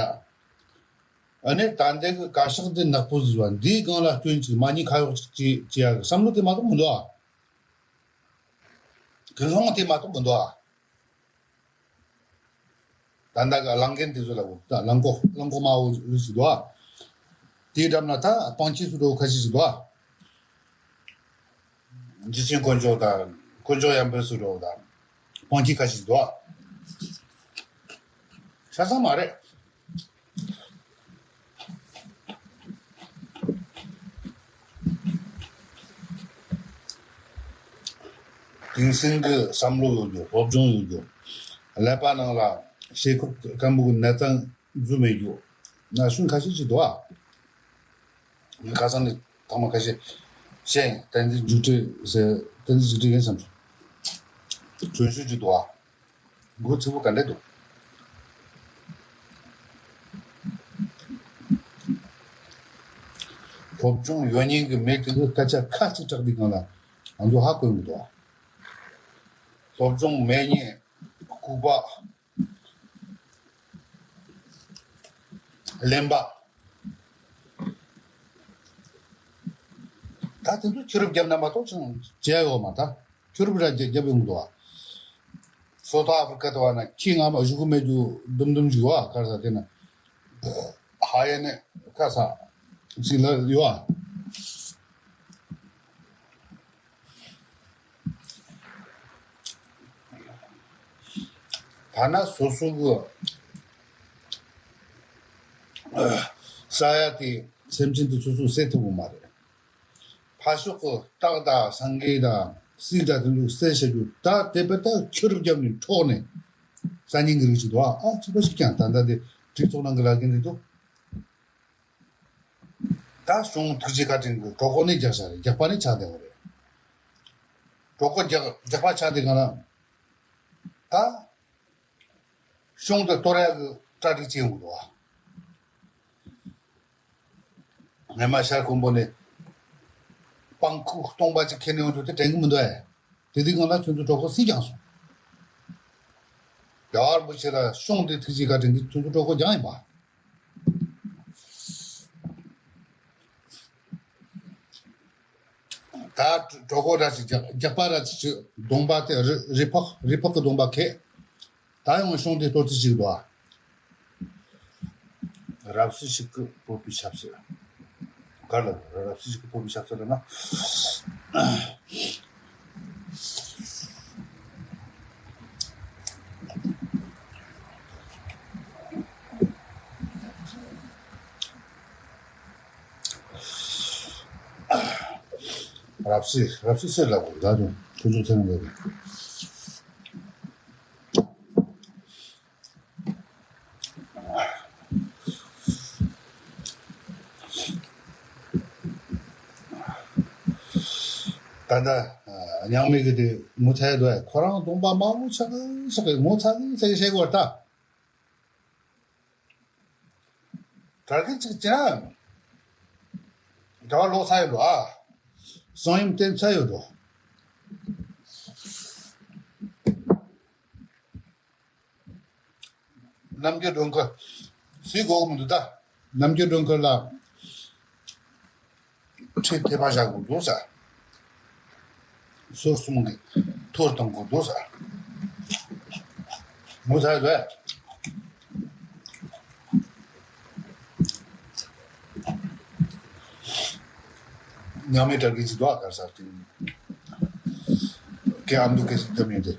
ཨ་ནི་ད་ལྟའི་གི་བཀའ་ཤག་འདི་ནག་པོ་ཟིག་བ་འདིའི་སྒང་ལ་སྐྱོན་ཅིག་མ་ཉེས་ཁ་གཡོག་ཅིག་བྱེད་བྱེད་ཡ་གི་བསམ་བློ་དེ་མ་གཏོགས་མི་འདུག་ཨ། ཀུན་སློང་དེ་མ་གཏོགས་མི་འདུག་ཨ། ད་ལྟ་གི་གླང་རྒན་དེ་ཚོ་ལ་འོ་ད་གླང་གོག་གླང་གོག་དམར་པོ་རིགས་ཤིག་འདུག་ཨ། དེའི་འགྲམ་ན་ད་སྤང་ཁྱི་ཚོ་འདྲ་བོ་ཁ་ཤས་ཤིག་འདུག་ཨ། འཇིགས་ཆེན་དཀོན་མཆོག་དང་དཀོན་མཆོག་ཡང་འབོད་ཚོ་འདྲ་བོ་དང་སྤང་ཁྱི་ཁ་ཤས་ཤིག་འདུག་ཨ། ཆ་ཚང་མ་རེད། དེང་སང་གི་བསམ་བློ་ཡོད་རྒྱུ། སློབ་སྦྱོང་ཡོད་རྒྱུ། ཀླད་པ་ནང་ལ་ཤེས་ཁུར་སྐམ་པོ་གི་ནད་རྩ་འཛུལ་མེད་རྒྱུ། ན་གཞོན་ཁ་ཤས་ཅིག་འདུག་ཨ། ངས་ཁ་སང་ནས་ཐོག་མ་ཁ་ཤས་བཤད་ཡིན། བསྟན་འཛིན་འཇིགས་བྲལ་ཟེར། བསྟན་འཛིན་འཇིགས་བྲལ་ཡིན་བསམ་སོང་། གྲོན་ཤུགས་ཅིག་འདུག་ཨ། མགོ་ཚིག་པོ་ག་འདྲ་འདུག་སློབ་སྦྱོང་ཡོད་མཁན་གྱི་མི་དེ་ཚོས་སྐད་ཆ་ཁ་གཅིག་གྲགས་དུས་སྒང་ལ་ང་ཚོ་ཧ་གོ་གི་འདུག་ཨ། སློབ་སྦྱོང་མེད་མཁན་ལྐུགས་པ། གླེན་པ། ད་དེ་ཚོ་ཁྱི་རུབ་བརྒྱབ་ན་མ་གཏོགས་ཅང་བྱས་ཡོད་མ་ད། ཁྱི་རུབ་ར་བརྒྱབ་བརྒྱབ་ཡོང་གི་འདུག་ཨ། སོ་ཐོག་ཨ་ཧྥི་རི་ཀ་དེ་བ་ན་ཁྱི་རྔ་མ་གཞུ་གུ་མེད་རྒྱུ་དུམ་དུམ་ཞིག་ཡོད་ཨ། ག་རེ་ཟ་དེ་ན་ཧ་ཡ་ནས་ཁ་ས་ཞིག་ལ་ཡོད་ཨ། ཐ་ན་སོ་སོ་གི་ས་ཡ་དེ་སེམས་ཅན་དེ་སོ་སོས་བསད་ཐུབ་ཀྱི་མ་རེད། ཕར་ཕྱོགས་ཀྱི་སྟག་དང་སེང་གེ་དང་གསེར་དང་དེ་ཚོ་བསད་བྱ་རྒྱུ་ད་དེ་བས་ད་ཁྱི་རུབ་བརྒྱབ་ནས་འཕྲོག་ནས་ཟ་ཉེན་གྱི་རིགས་ཅིག་འདུག་ཨ། ཨ་ཅི་པ་ཞིག་ཀྱང་ད་ལྟ་དེ་གྲོས་ཚོགས་ནང་གི་ལས་འགན་རེད་འདུག་ད་གཞུང་ཐུགས་རྗེ་བཀའ་དྲིན་གྱིས་གྲོད་ཁོག་ནས་རྒྱག་ས་རེད། རྒྱག་པ་ནས་ཆགས་བསྡད་པ་རེད། གྲོད་ཁོག་རྒྱག་རྒྱག་པ་ཆགས་བསྡད་ག་ན་ད་གཞུང་དེ་གཏོར་ཡག་གི་གྲ་སྒྲིག་བྱེད་ཡོང་གི་འདུག་ཨ། སྔོན་མ་ཤར་ཁུམ་བུ་ནས་སྤང་ཁུག་སྟོང་པ་ཅིག་ཁྱེར་ནས་ཡོང་རྒྱུ་དེ་དྲན་གི་མི་འདུག་ཨེ། དེ་དུས་སྒང་ལ་ཁྱོད་ཚོ་གྲོད་ཁོག་སུས་བསྐྱངས་སོང་། རྒྱལ་བ་རིན་པོ་ཆེ་ལ་གཞུང་དེ་ཐུགས་རྗེ་བཀའ་དྲིན་གྱིས་ཁྱོད་ཚོ་གྲོད་ཁོག་བསྐྱངས་ཡིན་པ། ད་གྲོད་ཁོག་ར་ཅིག་རྒྱག་རྒྱག་པ་ར་ཅིག་ཅིག་གདོང་པ་དེ་རི་རི་ཕག་རི་ཕག་གི་གདོང་པ་ཁེ། ད་ཡང་གཞུང་དེ་གཏོར་ཚིག་ཅིག་འདུག་ཨ། རབ་གསལ་ཞིག་གི་སྤོབས་པའི་ཆབ་སྲིད། ག་ལ་རབ་གསལ་ཞིག་གི་སྤོབས་པའི་ཆབ་སྲིད་ལ་ན། རབ་གསལ་རབ་གསལ་ཟེར་ལ་གོ་ད་དུང་ཐུགས་ཚུགས་ཚེ་རིང་ལ་གོ། ད་ལྟ་ཉང་མི་གི་དེ་ངོ་ཚ་ཡ་འདུག་ཁོ་རང་གདོང་པ་དམར་པོ་ཆགས་ཆགས్గོ་ཚ་གི་ཚ་གི་བཤད་དགོས་ད། དྲ་རྒྱ་གཅིག་ཅན། དྲ་བ་ལོག་ཚ་ཡོད་འགྲོ་ཨ། གསང་ཡུམ་བསྟན་ཚ་ཡོད་འགྲོ། རྣམ་རྒྱལ་སྒྲོན་ཁ། སུས་གོ་གི་མི་འདུག་ད། རྣམ་རྒྱལ་སྒྲོན་ཁ་ལ། ཁྲིད་ཐེ་པ་བཞག་དགོས་འདུག་ས། སོར་གསུམ་གྱི་ཐོར་གཏོང་དགོས་འདུག་ས། མུ་ཚ་ཡོད། ཉང་མི་དྲ་རྒྱ་ཅིག་འདུག་ཨ་གར་སར་དེ། ཀེ་ཨ་མདོ་ཀེ་སི་ཏ་མི་དེ། དེ་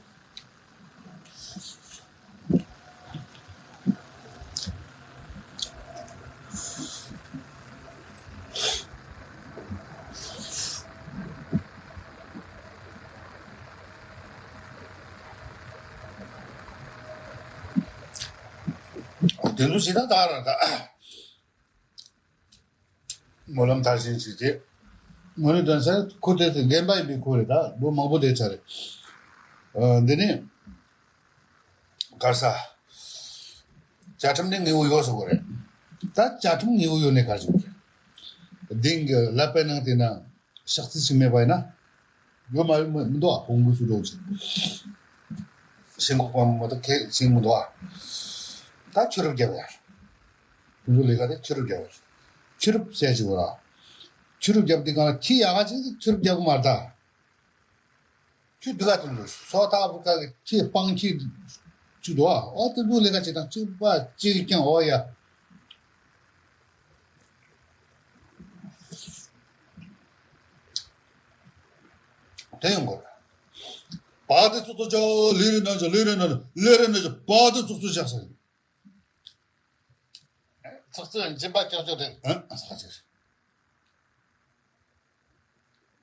ཚོ་ཞེ་དྲག་དག་ར་ད། སྨོན་ལམ་མཐར་ཕྱིན་ཞིག་བྱས། སྔོན་ནས་དྲན་ས་ཁོ་དེ་དེ་རྒན་པ་ཡིན་པའི་ཁོ་རེད་ད་ལོ་མང་པོ་བསྡད་ཚར་རེད། ཨ་འདི་ནི་གར་ས། བཅའ་ཁྲིམས་ནི་དངོས་པོ་ཡོད་ཟེར་གོ་རེད། ད་བཅའ་ཁྲིམས་དངོས་པོ་ཡོད་ནས་གར་ཞིག་གོ་རེད། དེང་གི་ཀླད་པའི་ནང་དེ་ན་ཤག་རྩི་ཞིག་མེད་པ་ཡིན་ན། ཡོད་མ་ཡོད་མི་མི་འདུག་ཨ་ཁོང་གི་སུ་འགྲོ་ཆེ། ཤེས་འགོག་པ་མ་གཏོགས་ཁས་ཤེས་མི་འདུག་ཨ། ད་ཆུ་རུབ་རྒྱབ་ཡ། དེ་ཚོ་ལས་ཀ་དེ་ཆུ་རུབ་རྒྱབ་ཡ། ཆུ་རུབ་བཤད་ཅིག་བོ་ར། ཆུ་རུབ་རྒྱབ་དེ་གང་ལ་ཁྱི་ཡག་ག་ཅིག་ཆུ་རུབ་རྒྱབ་གི་མ་རེད་ད། ཁྱི་འདི་ག་དེ་ཚོ་སོ་ཐག་བུ་ག་གི་ཁྱི་སྤང་ཁྱི་ཅིག་འདུག་ཨ། ཨོ་དེ་ཚོ་ལས་ཀ་ཅིག་དང་གཅིག་པ་གཅིག་ཀྱང་ཨོ་ཡ། དེ་ཡོང་གོ། བ་དེ་ཚོ་ཚོ་ཅོ་ལི་རི་ན་ཅོ་ལི་རི་ན་ཅོ་ལི་རི་ན་ཅོ་བ་དེ་ཚོ་ཚོ་བཞག་ས་ཡིན། ཚོགས་གཙོས་སྦྱིན་པ་ཀྱག་ཀྱོག་རེད། ཨ་ས་ཆེ།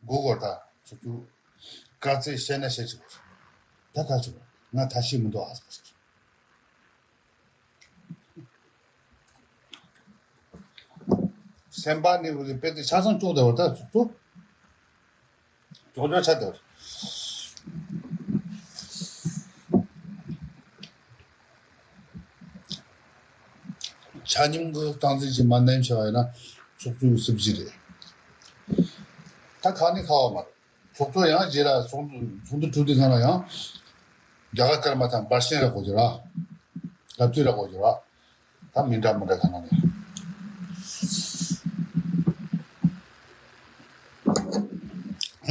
གོ་གོ་ད་ཚོགས་གཙོ་དཀའ་ཚེགས་བཤད་ན་བཤད་ཅིག་ད་ད་ཅིག་ང་ད་ཤེས་མི་འདུག་ཨ་ས་ཆེ། སེམས་པ་ནི་བུ་ལི་དཔེ་དེ་ཆ་ཚང་ཅོག་དེ་བ་ད་ཚོགས་གཙོ། ཅོག་ཅོག་ཆ་དེ་བ། ཆ་སྙོམས་ཀྱི་སྟངས་འཛིན་གྱི་མ་གནས་བྱ་བ་ཡིན་ན་ཚོགས་གཙོའི་སྲིད་ཇུས་རེད། ད་ཁ་ནས་ཁ་བ་མ་རེད། ཚོགས་གཙོ་ཡང་རྗེས་ལ་ཚོགས་ཚོགས་འདུ་གྲུབ་དུས་ཙམ་ལ་ཡང་རྒྱ་གར་སྐར་མ་དང་འབར་ཤིང་ར་གོ་རྒྱུ་ར། ལབ་དུས་ར་གོ་རྒྱུ་ར། ད་མི་འདྲ་མི་འདྲ་ག་ན་ནས།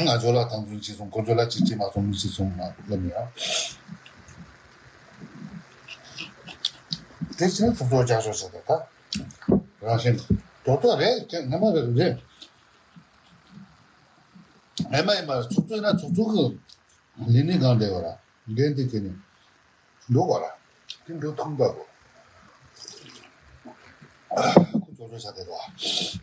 ང་ཚོ་ལ་དང་འཛིན་བྱེད་སོང་ཁོ་ཚོ་ལ་ཅིག་ཅིག་མ་སོང་མི་ཅིག་སོང་ང་ལབ་ཡ། དེ་ཕྱིན་ཚོགས་གཙོ་བཅའ་ཤོག་ཟེར་ད་ད། རང་བཞིན་རྡོག་རྡོག་རེད་ཀྱང་སྔ་མ་རེད་རེད། ངས་མ་ཡིན་པར་ཚོགས་གཙོ་ཡིན་ན་ཚོགས་གཙོ་གི་ལས་གནས་གང་བསྡད་པ་ར་འགན་དེ་ཁྱེད་ནས་འགྲོ་བ་ར་དེ་འགྲོ་ཐུབ་པ་གོ། ཁོ་ཚོགས་གཙོ་བྱ་བསྡད་རོགས།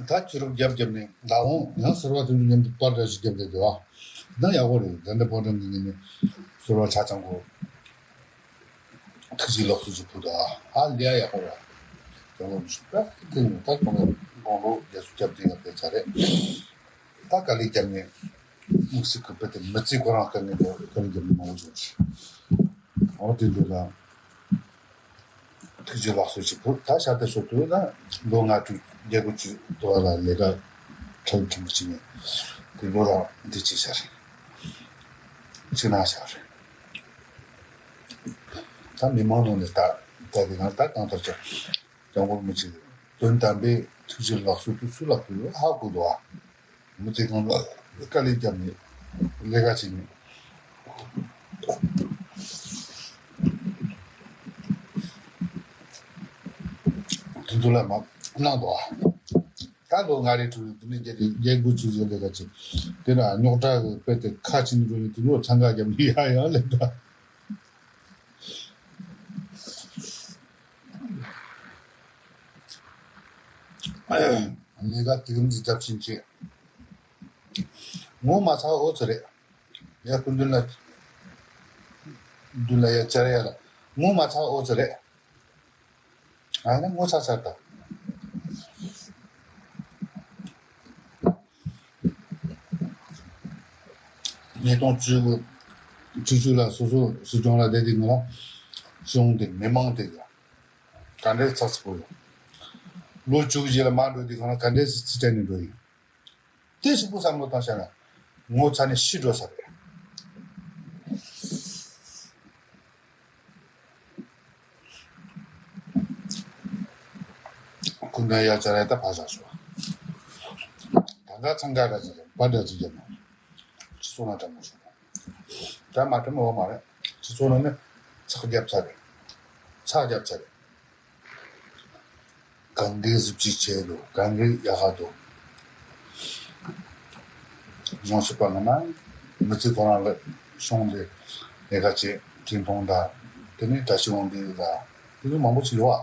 ད་ཕྱི་རོགས་རྒྱབ་རྒྱབ་ནས་ད་འོང་ཡང་ཟུར་པ་དེ་ཚོ་མཉམ་དུ་པར་འདྲ་ཞིག་རྒྱབ་བསྡད་འདུག་ཨ། ད་ཡག་པོ་རེད། ད་འདི་ཕོ་བྲང་གི་ངོས་ནས་ཟུར་པ་ཆ་ཚང་གོ། ཐུགས་རྗེ་ལགས་སོ་ཅིག་ཕུལ་ད་ཨ་ལས་ཡག་པོ་ར། དགུང་ལོ་ཉི་ཤུ་རྩ་གཅིག་དེ་ནས་ད་དགུང་ལོ་དགུང་ལོ་བརྒྱད་ཅུ་གྱ་བདུན་ཡང་ཕེབས་ཚར་རེད། ད་དཀའ་ལས་རྒྱབ་ནས་དམིགས་བསལ་གྱི་དཔེ་དེ་མི་ཚེ་ཁོ་རང་དཀའ་ངལ་དེ་དཀའ་ལས་རྒྱབ་ནས་མང་པོ་བྱུང་ཞིང་། འོ་དེ་འདུག་ལ། ཐུགས་རྗེ་ལགས་སོ་ཅིག་ཕུལ་ད་ཤར་ཏེ་སོ་དུས་ན་ལོ་ལྔ་དྲུག་བརྒྱད་དགུ་ཅིག་དུ་བ་ལ་ལས་ཀ་ཁྲལ་ཁྲིམས་ཀྱི་ནས་དེ་ལོ་རང་འདི་ཅིག་བྱ་རེད། ཅིག་ན་བྱ་རེད། ད་མི་མང་ནང་ནས་ད་ད་དེ་གང་ད་གང་ལྟར་ཀྱང་སྐྱབས་མགོན་རིན་པོ་ཆེ་དོན་དམ་པའི་ཐུགས་རྗེ་ལགས་སོ་དུ་སུ་ལ་ཕུལ་ཡོད་ཧ་གོ་འདུག་ཨ། མི་ཚེ་གང་ལ་དཀའ་ལས་བརྒྱབ་ནས་ལས་ཀ་བྱས་ནས་དེ་ཚོ་ལ་མ་གནང་འདུག་ཨ། ད་ལོ་ལྔ་རེ་དྲུག་རེ་དེ་ནས་རྒྱལ་རྒྱལ་སྒོ་ཆུ་ཚོད་ལས་ཀ་བྱེད་དེ་ན་རྙོག་དྲ་གི་དཔེ་དེ་ཁ་ཕྱིན་འགྲོ་ནས་དེ་ཚོ་འཚང་ཁ་བརྒྱབ་ནས་ཡ་ཡ་ལས་ཀ་ལས་ཀ་དེ་རིམ་གྱིས་རྒྱབ་ཕྱིན་བྱས། ངོ་མ་ཚ་བ་ཨོ་ཙི་རེད། ཡ་སྐུ་མདུན་ལ་མདུན་ལ་ཡ་བཅར་ཡ་ལ་ངོ་མ་ཚ་བ་ཨོ་ཙི་རེད། ཨ་ནི་ངོ་ཚ་ཚར་ད། ཉིས་སྟོང་བཅུ་དགུ་བཅུ་གཅིག་ལ་སོ་སོ་སྲིད་སྐྱོང་ལ་བསྡད་དུས་ང་ལ་གཞུང་དེ་མི་མང་དེ་ལ་ག་འདྲའི་ཚགས་ཚུད་པོ་ཡོད། ལོ་བཅུ་རྗེས་ལ་མར་འགྲོ་དུས་ང་ལ་ག་འདྲའི་ཚིག་སྤྲད་ནས་འགྲོ་ཡིན། དེ་ཞིག་པོ་བསམ་བློ་བཏང་བྱས་ན་ངོ་ཚ་ནས་ཤི་འགྲོ་ས་རེད། ཁོ་འདྲ་ཡ་ཅ་ར་ད་ཕ་ཟ་སོ། ད་ད་འཚང་ཁ་འདྲ་ཅིག་པ་འདྲ་ཅིག་རྒྱབ་ན་སོ་ན་དྲང་མོ་སོ། ད་མ་དྲང་མོ་བ་མ་རེད། སྤྱི་ཚོགས་ནང་ནས་ཚགས་རྒྱབ་ཚར་རེད། ཚགས་རྒྱབ་ཚར་རེད། གང་གི་གཟི་བརྗིད་ཆེ་འདུག་གང་གི་ཡག་ག་འདུག་གཞུང་ཞིབ་པ་ངོ་མ་མི་ཚེ་ཁོ་རང་ལ་གཞུང་འདི་ལས་ཀ་བྱེད་འཕྲིན་གཏོང་དང་དེ་ནས་གྲྭ་ཆུ་དབང་འདུས་དང་དེ་ཚོ་མང་པོ་ཞིག་ཡོད་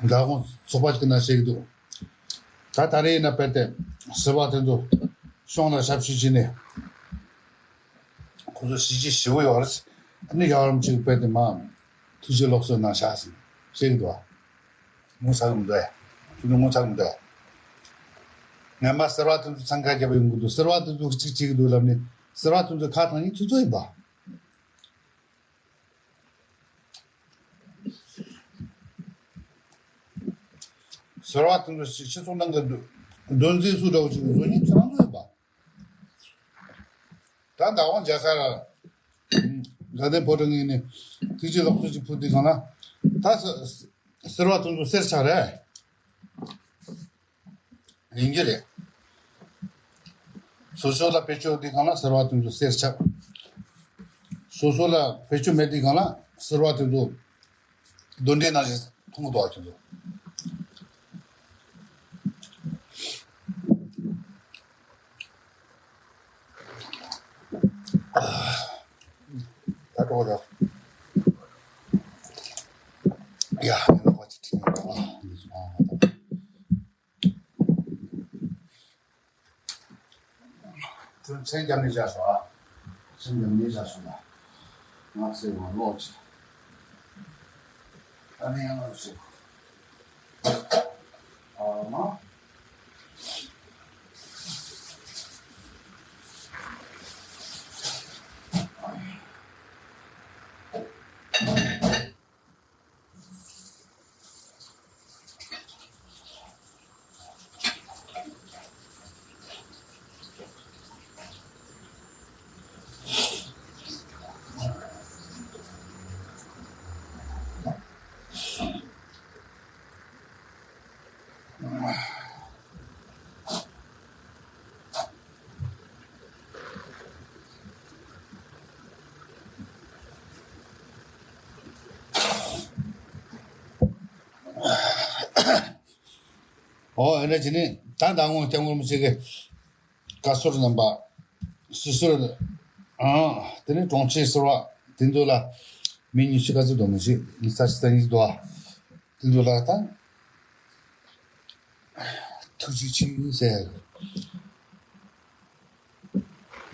ཨ། འདྲ་དགོང་ཚོགས་པ་ཅིག་ན་བཤད་ཀྱི་འདུག་ད་ད་རེས་ཡིན་ན་དཔེར་ཏེ་ཟུར་པ་དེ་ཚོ་གཞུང་ལ་ཞབས་ཕྱི་བྱས་ནས་ཁོ་ཚོ་གཞིས་བྱེས་ཞི་བོ་ཡོད་རེད། ཨ་ནི་ཡག་རམ་ཅིག་དཔེར་ཏེ་མ་ཐུགས་རྗེ་ལོག་སོ་ན་ཤག་ཟིན་བཤད་ཀྱི་འདུག་ཨ། ངོ་ཚ་གི་མི་འདུག་ཨ། ཁྱོད་ཚོ་ངོ་ཚ་གི་མི་འདུག་ཨ། ངས་མ་ཟུར་པ་དེ་ཚོ་འཚང་ཁ་རྒྱབ་ཡོང་གི་འདུག་ཟུར་པ་དེ་ཚོ་གཅིག་བྱེད་ཀྱི་འདུག་ལབ་ནས་ཟུར་པ་དེ་ཚོ་ཁ་བཏང་ཡིན་ཁྱོད་ཚོ་ཡིན་པ། ཟུར་པ་དེ་ཚོ་སྤྱི་ཚོགས་ནང་གི་འདུ་འདུ་འཛི་སུ་འདྲ་བོ་ཅིག་བཟོ་མཁན་ཁྱེད་རང་ཚོ་ཡིན་པ། ད་ཟླ་བ་མཇལ་ཁ་ལ་དགའ་ལྡན་ཕོ་བྲང་ངོས་ནས་ཐུགས་རྗེ་ལགས་སོ་ཅིག་ཕུལ་དུས་གང་ལ་ད་ཟུར་པ་དེ་ཚོ་གསེར་ཆག་རེད། ཡིན་གྱི་རེད། སོ་སོ་ལ་བེད་སྤྱོད་དེ་གང་ལ་ཟུར་པ་དེ་ཚོ་གསེར་ཆག་སོ་སོ་ལ་བེད་སྤྱོད་མེད་དེ་གང་ལ་ཟུར་པ་དེ་ཚོ་གདོན་འདྲེ་ནང་བཞིན་མཐོང་གི་འདུག་ཨ་ཁྱོད་ཚོ། ད་གྲོགས་ར། ཡ། ལོག་པ་ཅིག་ཁྲིད་ནས་འགྲོ་ཨ། འདི་ཚོ་ཨ། ཁྱོད་མཚན་རྒྱབ་ནས་བཞག་ཤོག་ཨ། མཚན་རྒྱབ་ནས་བཞག་ཤོག་ཨ། ང་ཚེ་བ་ལོག་ཅིག་ཨ་ནི་ཡང་ལོག་ཅིག་ཨ་མ། ཨོ་ཨེ་འདྲ་བྱས་ནས་ད་ཟླ་ངོ་སྐྱབས་མགོན་རིན་པོ་ཆེ་གི་བཀའ་ཟུར་རྣམ་པ། སྲིད་ཟུར། ཨང་། དེ་ནས་དྲུང་ཆེ་ཟུར་པ་དེ་ཚོ་ལ་མི་ཉི་ཤུ་ག་ཚོད་འདུག་མི་ཤེས་ཉི་ཤུ་རྩ་གཉིས་འདུག་ཨ། དེ་ཚོ་ལ་ད་ཐུགས་རྗེ་ཆེ་ཟེར།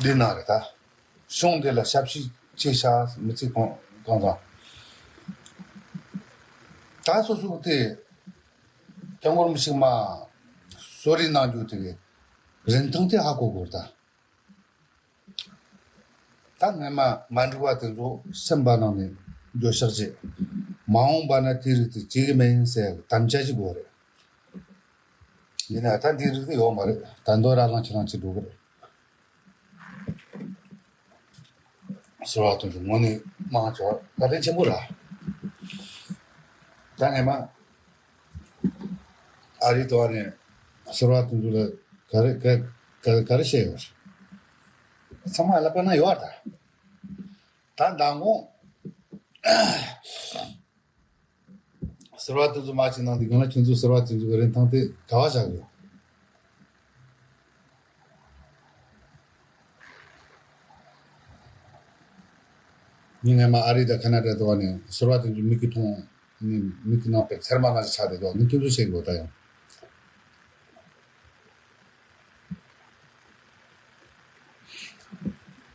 འདི་ན་རེད་ད། གཞུང་འདི་ལ་ཞབས་ཕྱི་བྱས་ཤག་མི་ཚེ་གང་གང་ཚང་། ད་སོ་སོ་དེ་སྐྱབས་མགོན་རིན་པོ་ཆེ་མ་གསོལ་རས་གནང་རྒྱུ་དེ་གི་རིན་ཐང་དེ་ཧ་གོ་དགོས་ད། ད་སྔོན་མ་མ་འགྲིག་པ་དེ་ཚོ་སེམས་པ་ནང་ནས་འགྱོད་བཤགས་བྱེད། མ་འོངས་པ་ན་དེ་རིགས་དེ་བྱེད་གི་མིན་ཟེར་དམ་བཅའ་ཞིག་དགོས་རེད། ཡིན་ན་ད་འདི་རིགས་དེ་ཡོད་མ་རེད། ད་མདོ་ར་ལང་ཆི་ལང་ཆི་འགྲོ་གི་རེད། ཟུར་བ་དོན་གྱི་ངོ་ནས་མང་ཆོག་བཀའ་དྲིན་ཆེན་པོ་ར། ད་ངས་མ་ཨ་རི་དོ་ནས་ཟུར་བ་དོན་གྱི་ལ་ག་རེ་ག་ག་ག་རེ་བཤད་ཡོད་རེད། ཚང་མ་ལ་དཔེར་ན་ཡོད་ར། ད་ད་མདང་དགོང་ཟུར་བ་དེ་ཚོ་མ་བྱས་ནང་དེ་གང་ལ་ཁྱོད་ཚོ་ཟུར་བ་དེ་ཚོ་གི་རིན་ཐང་དེ་ག་བ་བཞག་ཡོད། ངས་སྔ་མ་ཨ་རི་དང་ཁ་ན་ཌ་དུ་བ་ནས་ཟུར་བ་དེ་ཚོ་མིག་གི་མཐོང་ནས་མིག་གི་ནང་པའི་ཚེར་མ་ནང་བཞིན་ཆགས་བསྡད་འདུག་ངས་ཁྱོད་ཚོ་བཤད་དགོས་ད་ཡང་།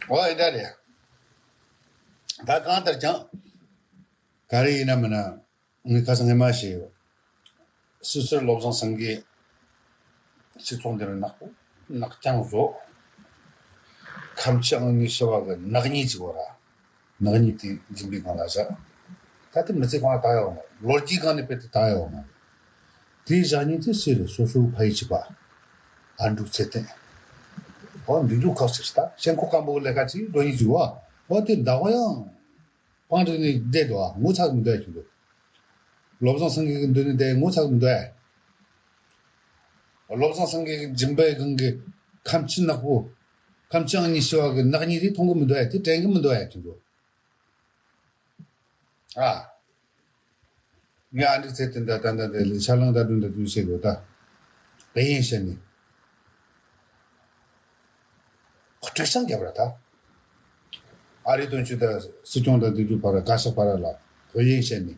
འོ་ཨེ་འདྲ་རེད། ད་གང་ལྟར་ཀྱང་ག་རེ་ཡིན་ན་མིན་ན། ངས་ཁ་སང་ངས་མ་བཤད་ཡོད། སི་སི་བློ་བཟང་སེང་གེ་སྤྱི་ཚོགས་འདི་ལ་ནག་པོ་ནག་རྐྱང་བཟོ། ཁམས་ཆེན་ཨང་གཉིས་ཤི་བ་གི་ནག་ཉེས་ཅིག་བོ་ར། ནག་ཉེས་དེ་སྦྱིན་པའི་སྒང་ལ་བཞག་ད་དེ་མི་ཚེ་གང་ལ་བཏགས་ཡོད་མ་རེད། ལོ་རྒྱུས་སྒང་ནས་དཔེ་དེ་བཏགས་ཡོད་མ་རེད། དེའི་བཞག་ཉེས་དེ་སུ་རེད། སོ་སོའི་ཕ་ཡུལ་གཅིག་པ། ཨ་འབྲུག་ཚེ་བརྟན། ཨོ་འདི་འདུག་ཁག་ཅིག་རེད། ད་ཤེན་ཁོག་སྐམ་པོ་གི་ལས་ཀ་ཅིག་འགྲོ་ཉེས་ཅིག་བ། ཨོ་དེ་ཟླ་བ་ཡང་། པང་རིག་ནས་བསྡད་འདུག་ཨ་ངོ་ཚ་གི་མི་འདུག་ཨ་ཁྱོད་ཚོ། བློ་བཟང་སེང་གེ་གི་མདུན་ནས་བསྡད་ངོ་ཚ་གི་མི་འདུག་ཨ། བློ་བཟང་སེང་གེ་གི་སྦྱིན་པའི་སྒང་གི་ཁམས་ཆེན་ནག་པོ། ཁམས་ཆེན་ཨང་གཉིས་ཤི་བ་གི་ནག་ཉེས་དེ་མཐོང་གི་མི་འདུག་ཨ། དེ་དྲན་གི་མི་འདུག་ཨ་ཁྱོད་ཚོ། ཨ། ངས་ཨ་འདྲི་ཚེ་དེ་འདྲ་ད་འདྲ་འདྲ་ལས་ཤ་ལང་ད་དུང་ད་དུང་བཤད་དགོས་ད། བེ་ཡིན་བཤད་ནི། ཁོ་སྤྲོད་བྱང་རྒྱབ་ར་ད། ཨ་རི་དོན་གཅོད་ད་སྲིད་སྐྱོང་ད་དེ་ཚོ་བར་བཀའ་ཤག་བར་ལ་བེ་ཡིན་བཤད་ནི།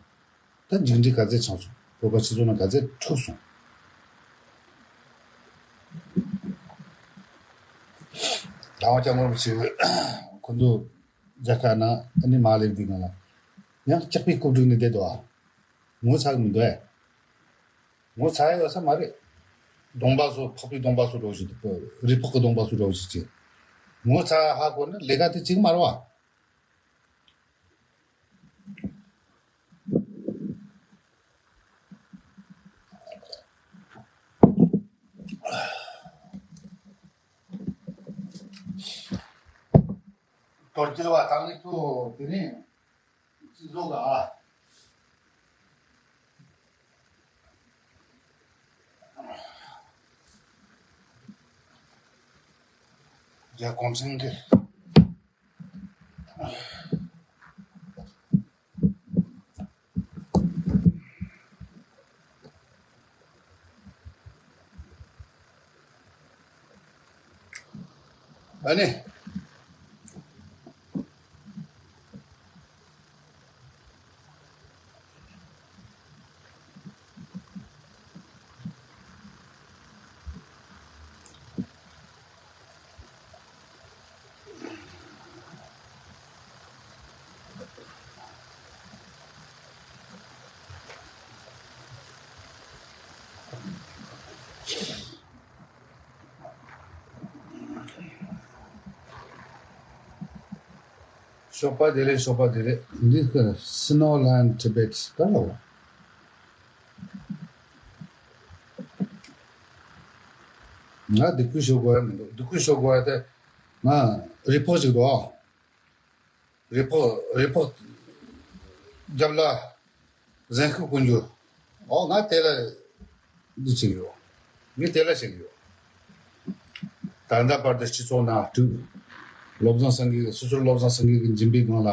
ད་མཇུག་འབྲས་ག་ཚད་བྱུང་སོང་། བོད་པ་སྤྱི་ཚོགས་ནང་ག་ཚད་འཁྲུག་སོང་། དང་བ་སྐྱབས་མགོན་རིན་པོ་ཆེ་ཁོ་ཚོ་རྒྱལ་ཁབ་ནང་ཨ་ནི་མ་སླེབས་དུས་ནང་ལ་ཡང་སྐྱག་པའི་རྐུབ་སྒྲིག་ནས་བསྡད་འདུག་ཨ། ངོ་ཚ་གི་མི་འདུག་ཨེ། ངོ་ཚ་ཡ་ཡོད་ས་མ་རེད། གདོང་པ་ཚོ་འཕགས་པའི་གདོང་པ་ཚོ་འདྲ་བོ་ཞིག་འདུག་རི་འཕགས་ཀྱི་གདོང་པ་ཚོ་འདྲ་བོ་ཞིག་བྱས། ངོ་ཚ་ཡ་ཧ་གོ་ན་ལས་ཀ་དེ་བྱེད་ཀྱི་མ་རེད་བ། དོལ་རྒྱལ་བ་དང་ནི་ཏུ་དེ་ནི་སྤྱི་ཚོགས་ལ། རྒྱ་གོང་ཆེན་གྱི། ཨ་ནི། ཞོགས་པ་བདེ་ལེགས། ཞོགས་པ་བདེ་ལེགས། འདི་ཀི་སི་ནོ་ལན་ཊི་བེ་ཊི་ག་ལ་བ། ང་སྡིག་སྐུལ་ཞུ་དགོས་ཡ་མི་འདུག་སྡིག་སྐུལ་ཞུ་དགོས་ཡ་དེ་ང་རི་ཕོག་ཅིག་འདུག་རི་ཕོག་རི་ཕོག་རྒྱབ་ལ་གཟན་ཤུགས་ཀུན་འགྱུར། ཨོ་ང་དེ་ལ་འདི་བྱེད་ཡོད། ངས་དེ་ལ་བྱེད་ཡོད། ད་ལྟ་བར་དུ་སྤྱི་ཚོགས་ནང་དྲུག་བློ་བཟང་སེང་གེ་སོ་སོར་བློ་བཟང་སེང་གེ་གི་འཇིམ་པའི་སྒང་ལ་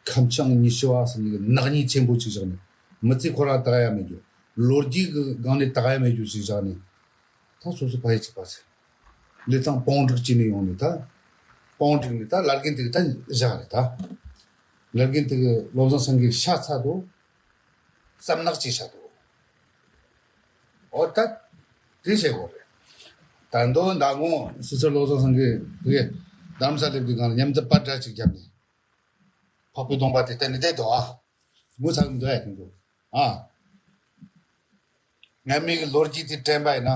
ཁམས་ཆེན་ཉི་ཤུ་བ་ཟེར་ནི་གི་ནག་ཉེས་ཆེན་པོ་ཅིག་བཞག་ནས་མི་ཚེ་ཁོ་རང་དག་ཡ་མེད་རྒྱུ། ལོ་རྒྱུས་གི་སྒང་ནས་དག་ཡ་མེད་རྒྱུ་ཅིག་བཞག་ནས་ད་སོ་སོ་ཕ་ཡུལ་གཅིག་པ་ཟེར། ལི་ཐང་པང་སྒྲིག་བྱས་ནས་ཡོང་ནས་ད། པང་སྒྲིག་ནས་ད་ལར་གན་དེ་གི་ད་བཞག་རེད་ད། ལར་གན་དེ་གི་བློ་བཟང་སེང་གེ་ཤ་ཚ་དོ། བསམ་ནག་ཅིག་ཤ་དོ། ཨོ་ད། དེ་བྱེད་དགོས་རེད། ད་མདོ་ཟླ་ངོ་སི་སི་བློ་བཟང་སེང་གེ་གི་རྡ་རམ་ས་ལེབ་དེ་གང་ལ་མཉམ་དུ་པར་འདྲ་ཅིག་བརྒྱབ་ནས། འཕགས་པའི་གདོང་པ་དེ་བསྟན་ནས་བསྡད་དོ་ཨ། ངོ་ཚ་གི་མི་འདུག་ཨ་ཁྱོད་ཚོ། ཨ། ངའི་མིག་གི་ལོ་རྒྱུས་དེ་དྲན་པ་ཡིན་ན།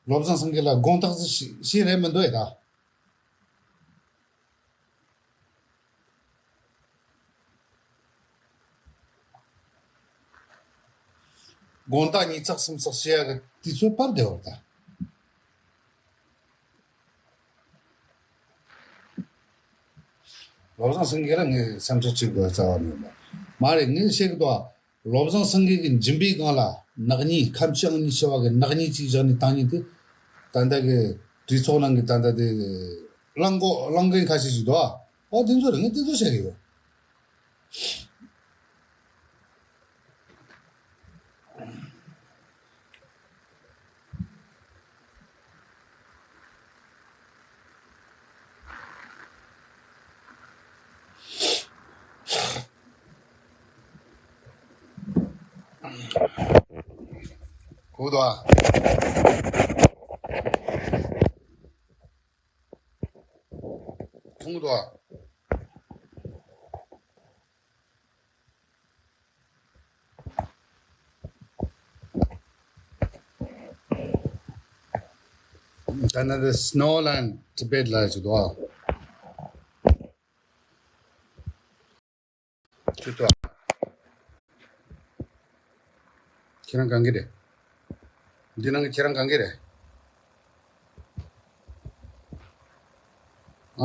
བློ་བཟང་སེང་གེ་ལ་དགོངས་དག་ཞིག་ཞིག་རེད་མི་འདུག་ཨེ་ད། དགོང་དག་ཉིས་ཚག་སུམ་ཚག་བཤད་ཡག་གི་དུས་ཚོད་བར་བདེ་བར་ད། བློ་བཟང་སེང་གེ་ལ་ངས་སེམས་ཁྲལ་བྱེད་དགོས་རྩ་བ་ནས་མ་མ་རེད། ངས་བཤད་གི་འདུག་ཨ། བློ་བཟང་སེང་གེ་གི་འཇིམ་པའི་སྒང་ལ་ནག་ཉེས་ཁམས་ཕྱི་ཨང་གཉིས་ཤི་བ་གི་ནག་ཉེས་གཅིག་བཞག་ནས་བཏང་ཉེས་དེ། ད་ལྟ་གི་གྲོས་ཚོགས་ནང་གི་ད་ལྟ་དེ་གླེང་གོ་གླེང་མཁན་ཁ་ཤས་ཤིག་འདུག་ཨ། ཨོ་དེ་ཚོ་རེད། ངས་དེ་ཚོ་བཤད་གི་ཡོད། གོ་འདུག་ཨ། མཐོང་གི་འདུག་ཨ། ད་ནི་སི་ནོ་ལན་ཊི་བེཊ་ལ་ཞིག་འདུག་ཨ། ཅི་ལྟ། ཁྱེད་རང་གང་གི་རེད། འདི་ནང་གི་ཁྱེད་རང་གང་གི་རེད།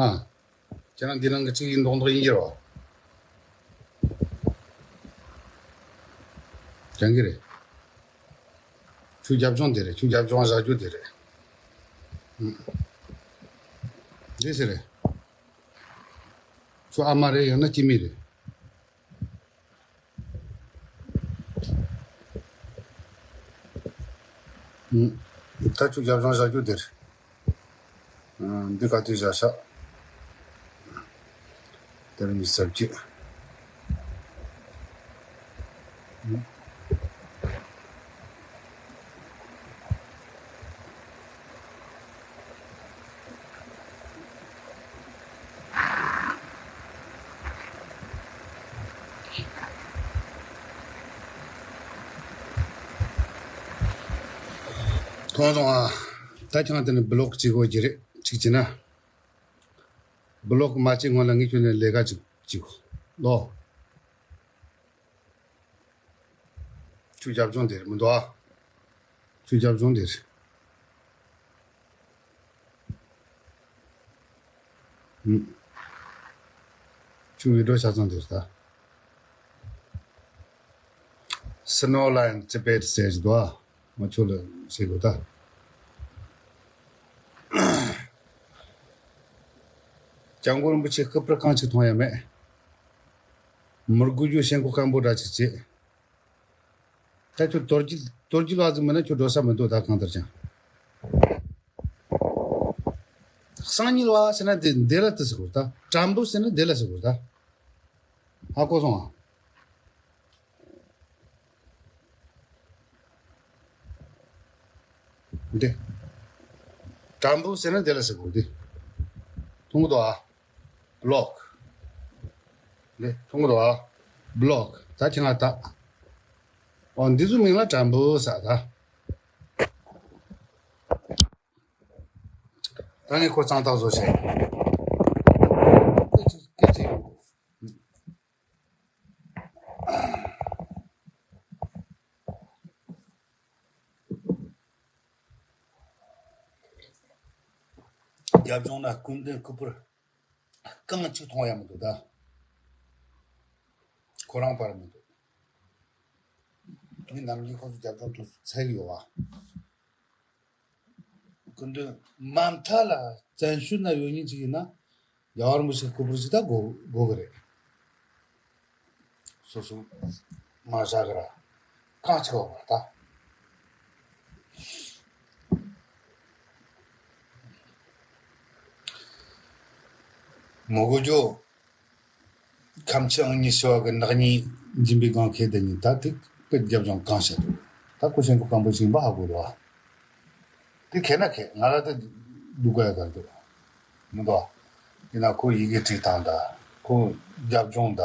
ཨ། ཁྱེད་རང་འདི་ནང་གི་གཅིག་ཡིན་མདོག་མདོག་ཡིན་གྱི་རེད་བ། གང་གི་རེད། ཁྱོད་རྒྱབ་ལྗོངས་དེ་རེད། ཁྱོད་རྒྱབ་ལྗོངས་བཞག་རྒྱུ་དེ་རེད། ཨུ། འདི་ཟེར་རེད། ཁྱོད་ཨ་མ་རེད། ཡང་ན་སྐྱེ་དམན་རེད། ཨུ། ད་ཁྱོད་རྒྱབ་ལྗོངས་བཞག་རྒྱུ་དེ་རེད། ཨ། འདི་ག་དུས་བཞག་ཤག་དེ་རིང་གི་གཟབ་རྒྱས། མཐོང་སོང་ཨ། ད་ཁྱོད་དེ་ནི་བི་ལོག་བྱེད་དགོས་ཀྱི་རེད། གཅིག་བྱས་ན། བི་ལོག་མ་བྱེད་སྔོན་ལ་ངས་ཁྱོད་ནས་ལས་ཀ་ཅིག་བྱེད་དགོས་ལོ། ཁྱོད་རྒྱབ་ལྗོངས་དེར་མི་འདུག་ཨ། ཁྱོད་རྒྱབ་ལྗོངས་དེར། ཨུམ། ཁྱོད་ཝི་ཌི་ཡོ་ཆ་ཚང་དེར་ད། སི་ནོ་ལན་ཊི་བེཊ་ཟེར་གྱི་འདུག་ཨ། ང་ཁྱོད་ལ་བཤད་དགོས་ད། སྐྱབས་མགོན་རིན་པོ་ཆེ་སྐུ་པར་རྐང་གཅིག་མཐོང་ཡ་མེད། མི་དགོས་རྒྱུ་ཞེན་ཁོག་སྐམ་པོ་འདྲ་ཅིག་བྱེད། ད་ཁྱོད་དོལ་རྒྱལ་དོལ་རྒྱལ་བ་ཟིག་མིན་ན་ཁྱོད་འགྲོ་ས་མི་འདུག་ད་གང་ལྟར་ཀྱང་། སང་ཉིན་བ་ཟེར་ན་དེ་འདི་ལ་དེ་ཟེར་དགོས་ད། དྲན་པོ་ཟེར་ན་འདི་ལ་ཟེར་དགོས་ད། ཧ་གོ་སོང་ཨ། འདི། དྲན་པོ་ཟེར་ན་འདི་ལ་ཟེར་དགོས་འདི། མཐོང་གི་འདུག་ཨ། བི་ལོག་འདི་མཐོང་གི་འདུག་ཨ། བི་ལོག་ད་ཁྱེད་ང་ད། ཨོ་འདི་ཚོ་མིང་ལ་དྲན་པོ་ཟེར་ད། ད་ངས་ཁོ་གཙང་ཐག་བཟོ་བྱས། སྐད་ཆ་སྐད་ཆ་ཡོང་གོ། རྒྱབ་ལྗོངས་ན་སྐུ་མདུན་སྐུ་པར་རྐང་གཅིག་མཐོང་ཡ་མི་འདུག་ད། ཁོ་རང་པར་མི་འདུག་ངས་ནམ་རྒྱུན་ཁོ་ཚོ་རྒྱབ་ལྗོངས་དུ་འཚོལ་གི་ཡོད་བ། སྐུ་མདུན་མ་མཐའ་ལ་བཙན་བྱོལ་ན་ཡོད་མཁན་ཅིག་ཡིན་ན། རྒྱལ་བ་རིན་པོ་ཆེ་སྐུ་པར་ཅིག་ད་དགོས་དགོས་གི་རེད། སོ་སོ་མ་བཞག་གི་ར། རྐང་ཆེ་བ་བ་ད། མི་དགོས་རྒྱུ། ཁམས་ཆེ་ཨང་གཉིས་ཤི་བ་གི་ནག་ཉེས་འཇིམ་པའི་སྒང་ཁེ་དེ་ཉིན་ད་ཐིག་པེད་རྒྱབ་ལྗོངས་གང་བྱེད་དུ། ད་ཁོ་ཞེན་ཁོག་སྐམ་པོ་ཞིག་ཡིན་པ་ཧ་གོ་རོ། དེ་ཁེ་ན་ཁེ་ང་ལ་དེ་སྡུག་ག་ཡ་གར་འདུག་མི་འདུག་ཡིན་ན་ཁོ་ཡི་གེ་བྲིས་སྟངས་ད། ཁོ་རྒྱབ་ལྗོངས་ད།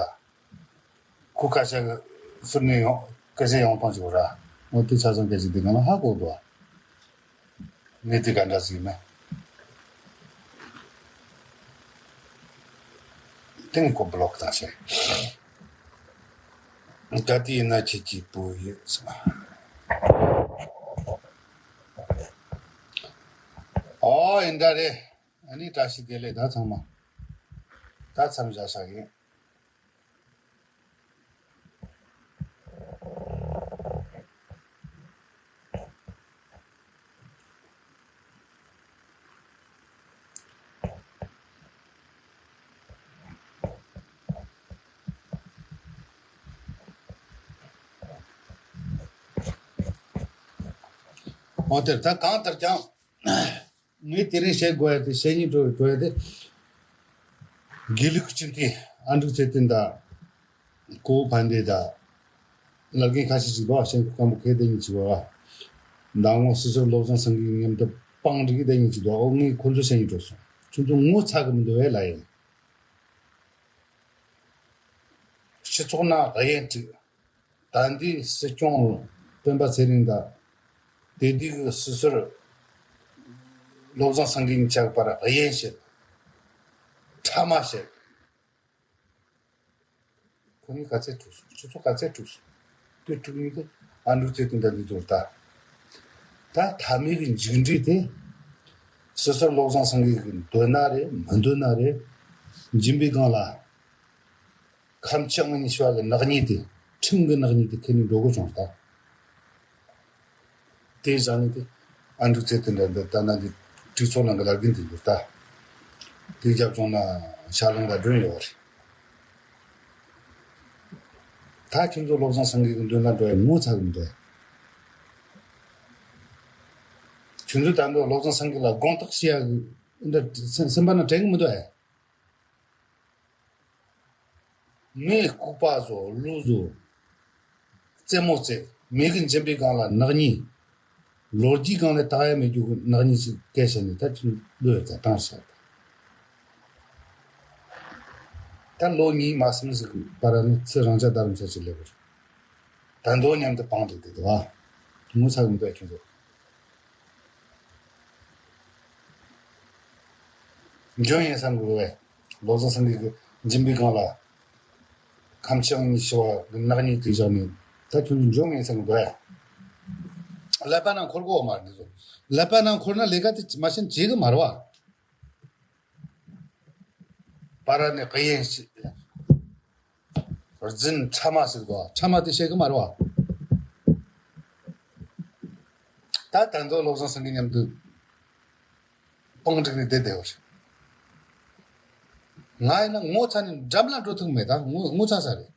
ཁོ་སྐད་ཆ་གི་ཟུར་ནས་ཡོང་སྐད་ཆ་ཡོང་སྟངས་ཅིག་ར། འོ་དེ་ཆ་ཚང་སྐད་ཆ་དེ་ག་ན་ཧ་གོ་འདུག་ངས་དེ་ག་འདྲ་ཟིག་མེད། དེ་ངས་ཁོ་བི་ལོག་བཏང་ཤེ། ད་དེ་ཡིན་ན་ཁྱེད་ཀྱི་བུ་ཡོད་ཟེར། ཨོ་ཡིན་འདྲ་རེད། ཨ་ནི་བཀྲ་ཤིས་བདེ་ལེགས། ད་ཚང་མ་ད་མཚམས་བཞག་བཞག་ཡིན། འོ་དེར་ད་གང་ལྟར་ཀྱང་ངས་དེ་རིང་བཤད་དགོས་ཡ་དེ། བཤད་སྙིང་བྲོ་བའི་བྲོ་ཡ་དེ། དགེ་ལུགས་སྤྱི་འཐུས་ཨ་འབྲུག་ཚེ་བརྟན་དང་། གོ་བོ་ཕན་བདེ་དང་། བླ་རྒན་ཁ་ཤས་ཤིག་འདུག་ཨ། ཤེན་ཁོག་སྐམ་པོ་ཁེ་དེ་གཉིས་ཅིག་བ། མདང་དགོང་སོ་སོར་བློ་བཟང་སེང་གེ་མཉམ་དུ་པང་སྒྲིག་གི་དེ་གཉིས་ཅིག་འདུག་ཨོ་ངས་ཁོ་ཚོ་བཤད་སྙིང་བྲོ་སོང་། ཁྱོད་ཚོ་ངོ་ཚ་གི་མི་འདུག་ཨེ་ལ་ཡིན། སྤྱི་ཚོགས་ནང་དག་ཡན་དྲུག་ད་ལྟའི་སྲིད་སྐྱོང་སྤེན་པ་ཚེ་རིང་དང་། དེ་དུས་ཀྱི་སོ་སོར་བློ་བཟང་སེང་གེ་གཉིས་ཆགས་པར་དག་ཡན་བཤད། ཕྲ་མ་བཤད། ཁོ་གཉིས་ག་ཚད་འཁྲུགས་སོང་། སྤྱི་ཚོགས་ག་ཚད་འཁྲུགས་སོང་། དེ་འཁྲུགས་ནི་དེ་ཨ་འབྲུག་ཚེ་བརྟན་དང་འདི་ཚོར་ལྟ། ད་མཐའ་མའི་གི་མཇུག་འབྲས་དེ། སོ་སོར་བློ་བཟང་སེང་གེ་གི་འདོད་ན་རེད། མི་འདོད་ན་རེད། འཇིམ་པའི་སྒང་ལ། ཁམས་ལྕགས་གཉིས་ཤོག་གི་ནག་ཉེས་དེ། ཁྲིམས་ཀྱི་ནག་ཉེས་དེ་ཁྱེར་ནས་འགྲོ་དགོས་བྱུང་ད། དེ་བཞག་ནས་དེ་ཨ་འབྲུག་ཚེ་བརྟན་འདྲ་འདི་ད་ནང་གི་གྲོས་ཚོགས་ནང་གི་བླ་རྒན་དེ་འདུག་ད། དེ་རྒྱབ་ལྗོངས་ན་ཤར་ལུང་ལ་སྒྲོན་ཡོད་རེད། ད་ཁྱོད་ཚོ་བློ་བཟང་སེང་གེ་གི་མདུན་ལ་འགྲོ་ཡ་ངོ་ཚ་གི་མི་འདུག་ཁྱོད་ཚོ་ད་འདོད་བློ་བཟང་སེང་གེ་ལ་དགོངས་དག་བྱེད་ཡ་གི་འདྲ་སེམས་པ་ན་དྲན་གི་མི་འདུག་ཨེ། མིའི་ལྐུགས་པ་བཟོ། གླུ་བཟོ། རྩེད་མོ་རྩེ། མི་གི་འཇིམ་པའི་སྒང་ལ་ནག་ཉེས། ལོ་རྒྱུས་སྒང་ལ་བཏགས་ཡ་མེད་རྒྱུ་གི་ནག་ཉེས་ཤིག་སྐད་བཤད་ནས་ད་ཁྱོད་བློས་ད་བཏང་བཞག་ད་ལོ་གཉིས་མ་ཟིན་ཟིག་བར་ནས་ཚེ་རང་ཅག་རྡ་རམ་ས་ཅིག་སླེབས་པ་རེད། ད་མདོ་མཉམ་དུ་སྤངས་ཏེ་བསྡད་འདུག་ཨ། ངོ་ཚ་གི་མི་འདུག་ཨ་ཁྱོད་ཚོ། འཇོན་ཡིན་བསམ་དགོས་པས། བློ་བཟང་སེང་གེ་གི་འཇིམ་པའི་སྒང་ལ་ཁམས་ལྕགས་གཉིས་ཤོག་གི་ནག་ཉེས་དེ་བཞག་ནས་ད་ཁྱོད་ཚོ་འཇོན་ཡིན་བསམ་དགོས་པས། ཀླད་པ་ནང་འཁོར་གོ་མ་རེད་འདི་ཚོ། ཀླད་པ་ནང་འཁོར་ན་ལས་ཀ་དེ་མ་ཤེས་བྱེད་གི་མ་རེད་བ། པར་ནས་གཡས་ཞིག་རྫུན་ཕྲ་མ་ཟེར་གོ། ཕྲ་མ་དེ་བཤད་གི་མ་རེད་བ། ད་ད་དུང་བློ་བཟང་སེང་གེ་མཉམ་དུ་པང་སྒྲིག་ནས་བསྡད་བསྡད་ཡོད་རེད། ང་ཡིན་ན་ངོ་ཚ་ནས་འགྲམ་ལ་འགྲོ་ཐུབ་མེད། ད་ངོ་ངོ་ཚ་ས་རེད།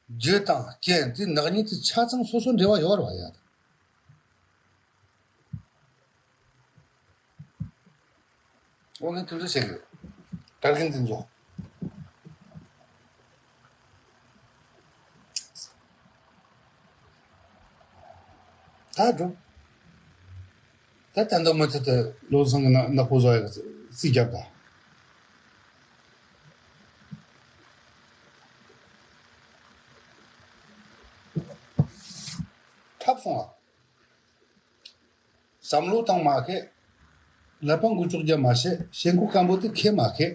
རྒྱུ་དང་རྐྱེན་དེ་ནག་ཉེས་དེ་ཆ་ཚང་སོ་སོ་འབྲེལ་བ་ཡོད་རེད་བ་ཡ། འོ་ངས་དེ་ཚོ་བཤད་གི་ཡོད། གྲྭ་རྒན་དེ་ཚོ། ད་འགྲོ། ད་ད་ལྟ་མུ་མཐུད་དུ་བློ་བཟང་གི་ནག་ནག་པོ་བཟོ་ཡག་རྩིས་རྒྱབ་དང་། འཁྲབ་སོང་ཨ། བསམ་བློ་བཏང་མ་ཁེ། ལབ་པ་འགུལ་ལྕོག་རྒྱབ་མ་ཤེས། ཞེན་ཁོག་སྐམ་པོ་དེ་ཁེ་མ་ཁེ།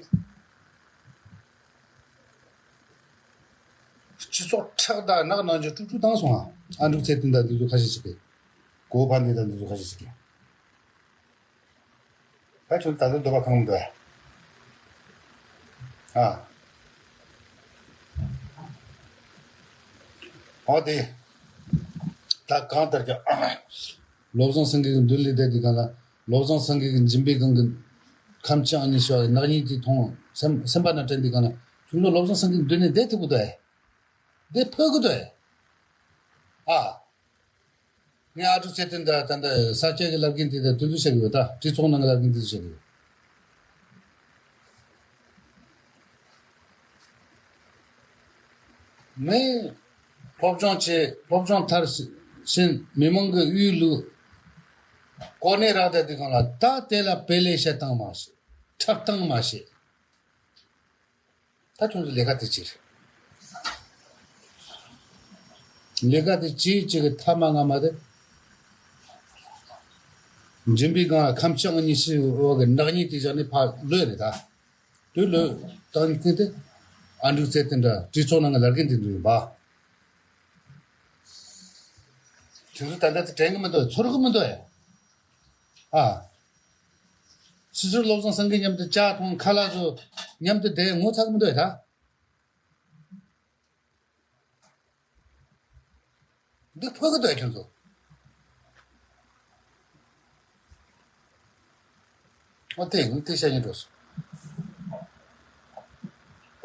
སྤྱི་ཚོགས་ཁྲག་དང་ནག་ནང་ཆུ་དཀྲུག་དཀྲུག་བཏང་སོང་ཨ། ཨ་འབྲུག་ཚེ་བརྟན་དང་འདི་ཚོ་ཁ་ཤས་ཤིག་གིས། གོ་བོ་ཕན་བདེ་དང་འདི་ཚོ་ཁ་ཤས་ཤིག་གིས། ད་ཁྱོད་ད་དུང་འདོད་པ་ཁེངས་འདུག་ཨ། ཨ། འོ་དེ། ད་གང་ལྟར་ཀྱང་། བློ་བཟང་སེང་གེ་གི་མདུན་ལ་བསྡད་དུས་སྒང་ལ། བློ་བཟང་སེང་གེ་གི་འཇིམ་པའི་སྒང་གི་ཁམས་ལྕགས་གཉིས་ཤོག་གི་ནག་ཉེས་དེ་མཐོང་སེམས་སེམས་པ་ན་དྲན་དུས་སྒང་ལ། ཁྱོད་ཚོ་བློ་བཟང་སེང་གེ་གི་མདུན་ནས་བསྡད་ཐུབ་ཀྱི་འདུག་ཨེ། བསྡད་ཕོད་ཀྱི་འདུག་ཨེ། ཨ། ངས་ཨ་འབྲུག་ཚེ་བརྟན་དང་ད་ལྟ་ས་སྐྱ་གི་བླ་རྒན་དེ་དང་དེ་ཚོ་བཤད་ཀྱི་ཡོད། ད་གྲོས་ཚོགས་ནང་གི་བླ་རྒན་དེ་ཚོ་བཤད་ཀྱི་ཡོད། ངས་སློབ་སྦྱོང་བྱས། སློབ་སྦྱོང་མཐར་ཕྱིན། མི་མང་གི་དབུས་ལུགས་གོ་གནས་རག་བསྡད་དུས་སྒང་ལ། ད་དེ་ལ་དཔེ་ལེགས་བཤད་སྟངས་མ་ཤེས། འཁྲབ་སྟངས་མ་ཤེས། ད་ཁྱོད་ཚོ་ལས་ཀ་དེ་ཅི་རེད། ལས་ཀ་དེ་ཅི་ཅི་གི་ཐ་མ་ང་མ་རེད། འཇིམ་པའི་སྒང་ལ་ཁམས་ལྕགས་གཉིས་ཤོག་གི་ནག་ཉེས་དེ་བཞག་ནས་ཕར་ལོས་རེད་ད། དུས་ལོས་བཏང་མཁན་དེ་ཨ་འབྲུག་ཚེ་བརྟན་འདྲ་གྲོས་ཚོགས་ནང་གི་བླ་རྒན་དེ་ཚོ་ཡིན་པ། ཁྱོད་ཚོ་ད་ལྟ་དེ་དྲན་གི་མི་འདུག་ཚོར་གི་མི་འདུག་ཨེ། ཨ། སོ་སོའི་བློ་བཟང་སེང་གེ་མཉམ་དུ་ཇ་འཐུང་ཁ་ལག་བཟོ། མཉམ་དུ་བསྡད་ངོ་ཚ་གི་མི་འདུག་ད། འདི་ཕོད་ཀྱི་འདུག་ཁྱོད་ཚོ། ཨོ་དེ་ངས་དེ་བཤད་སྙིང་འདོད་སོང་།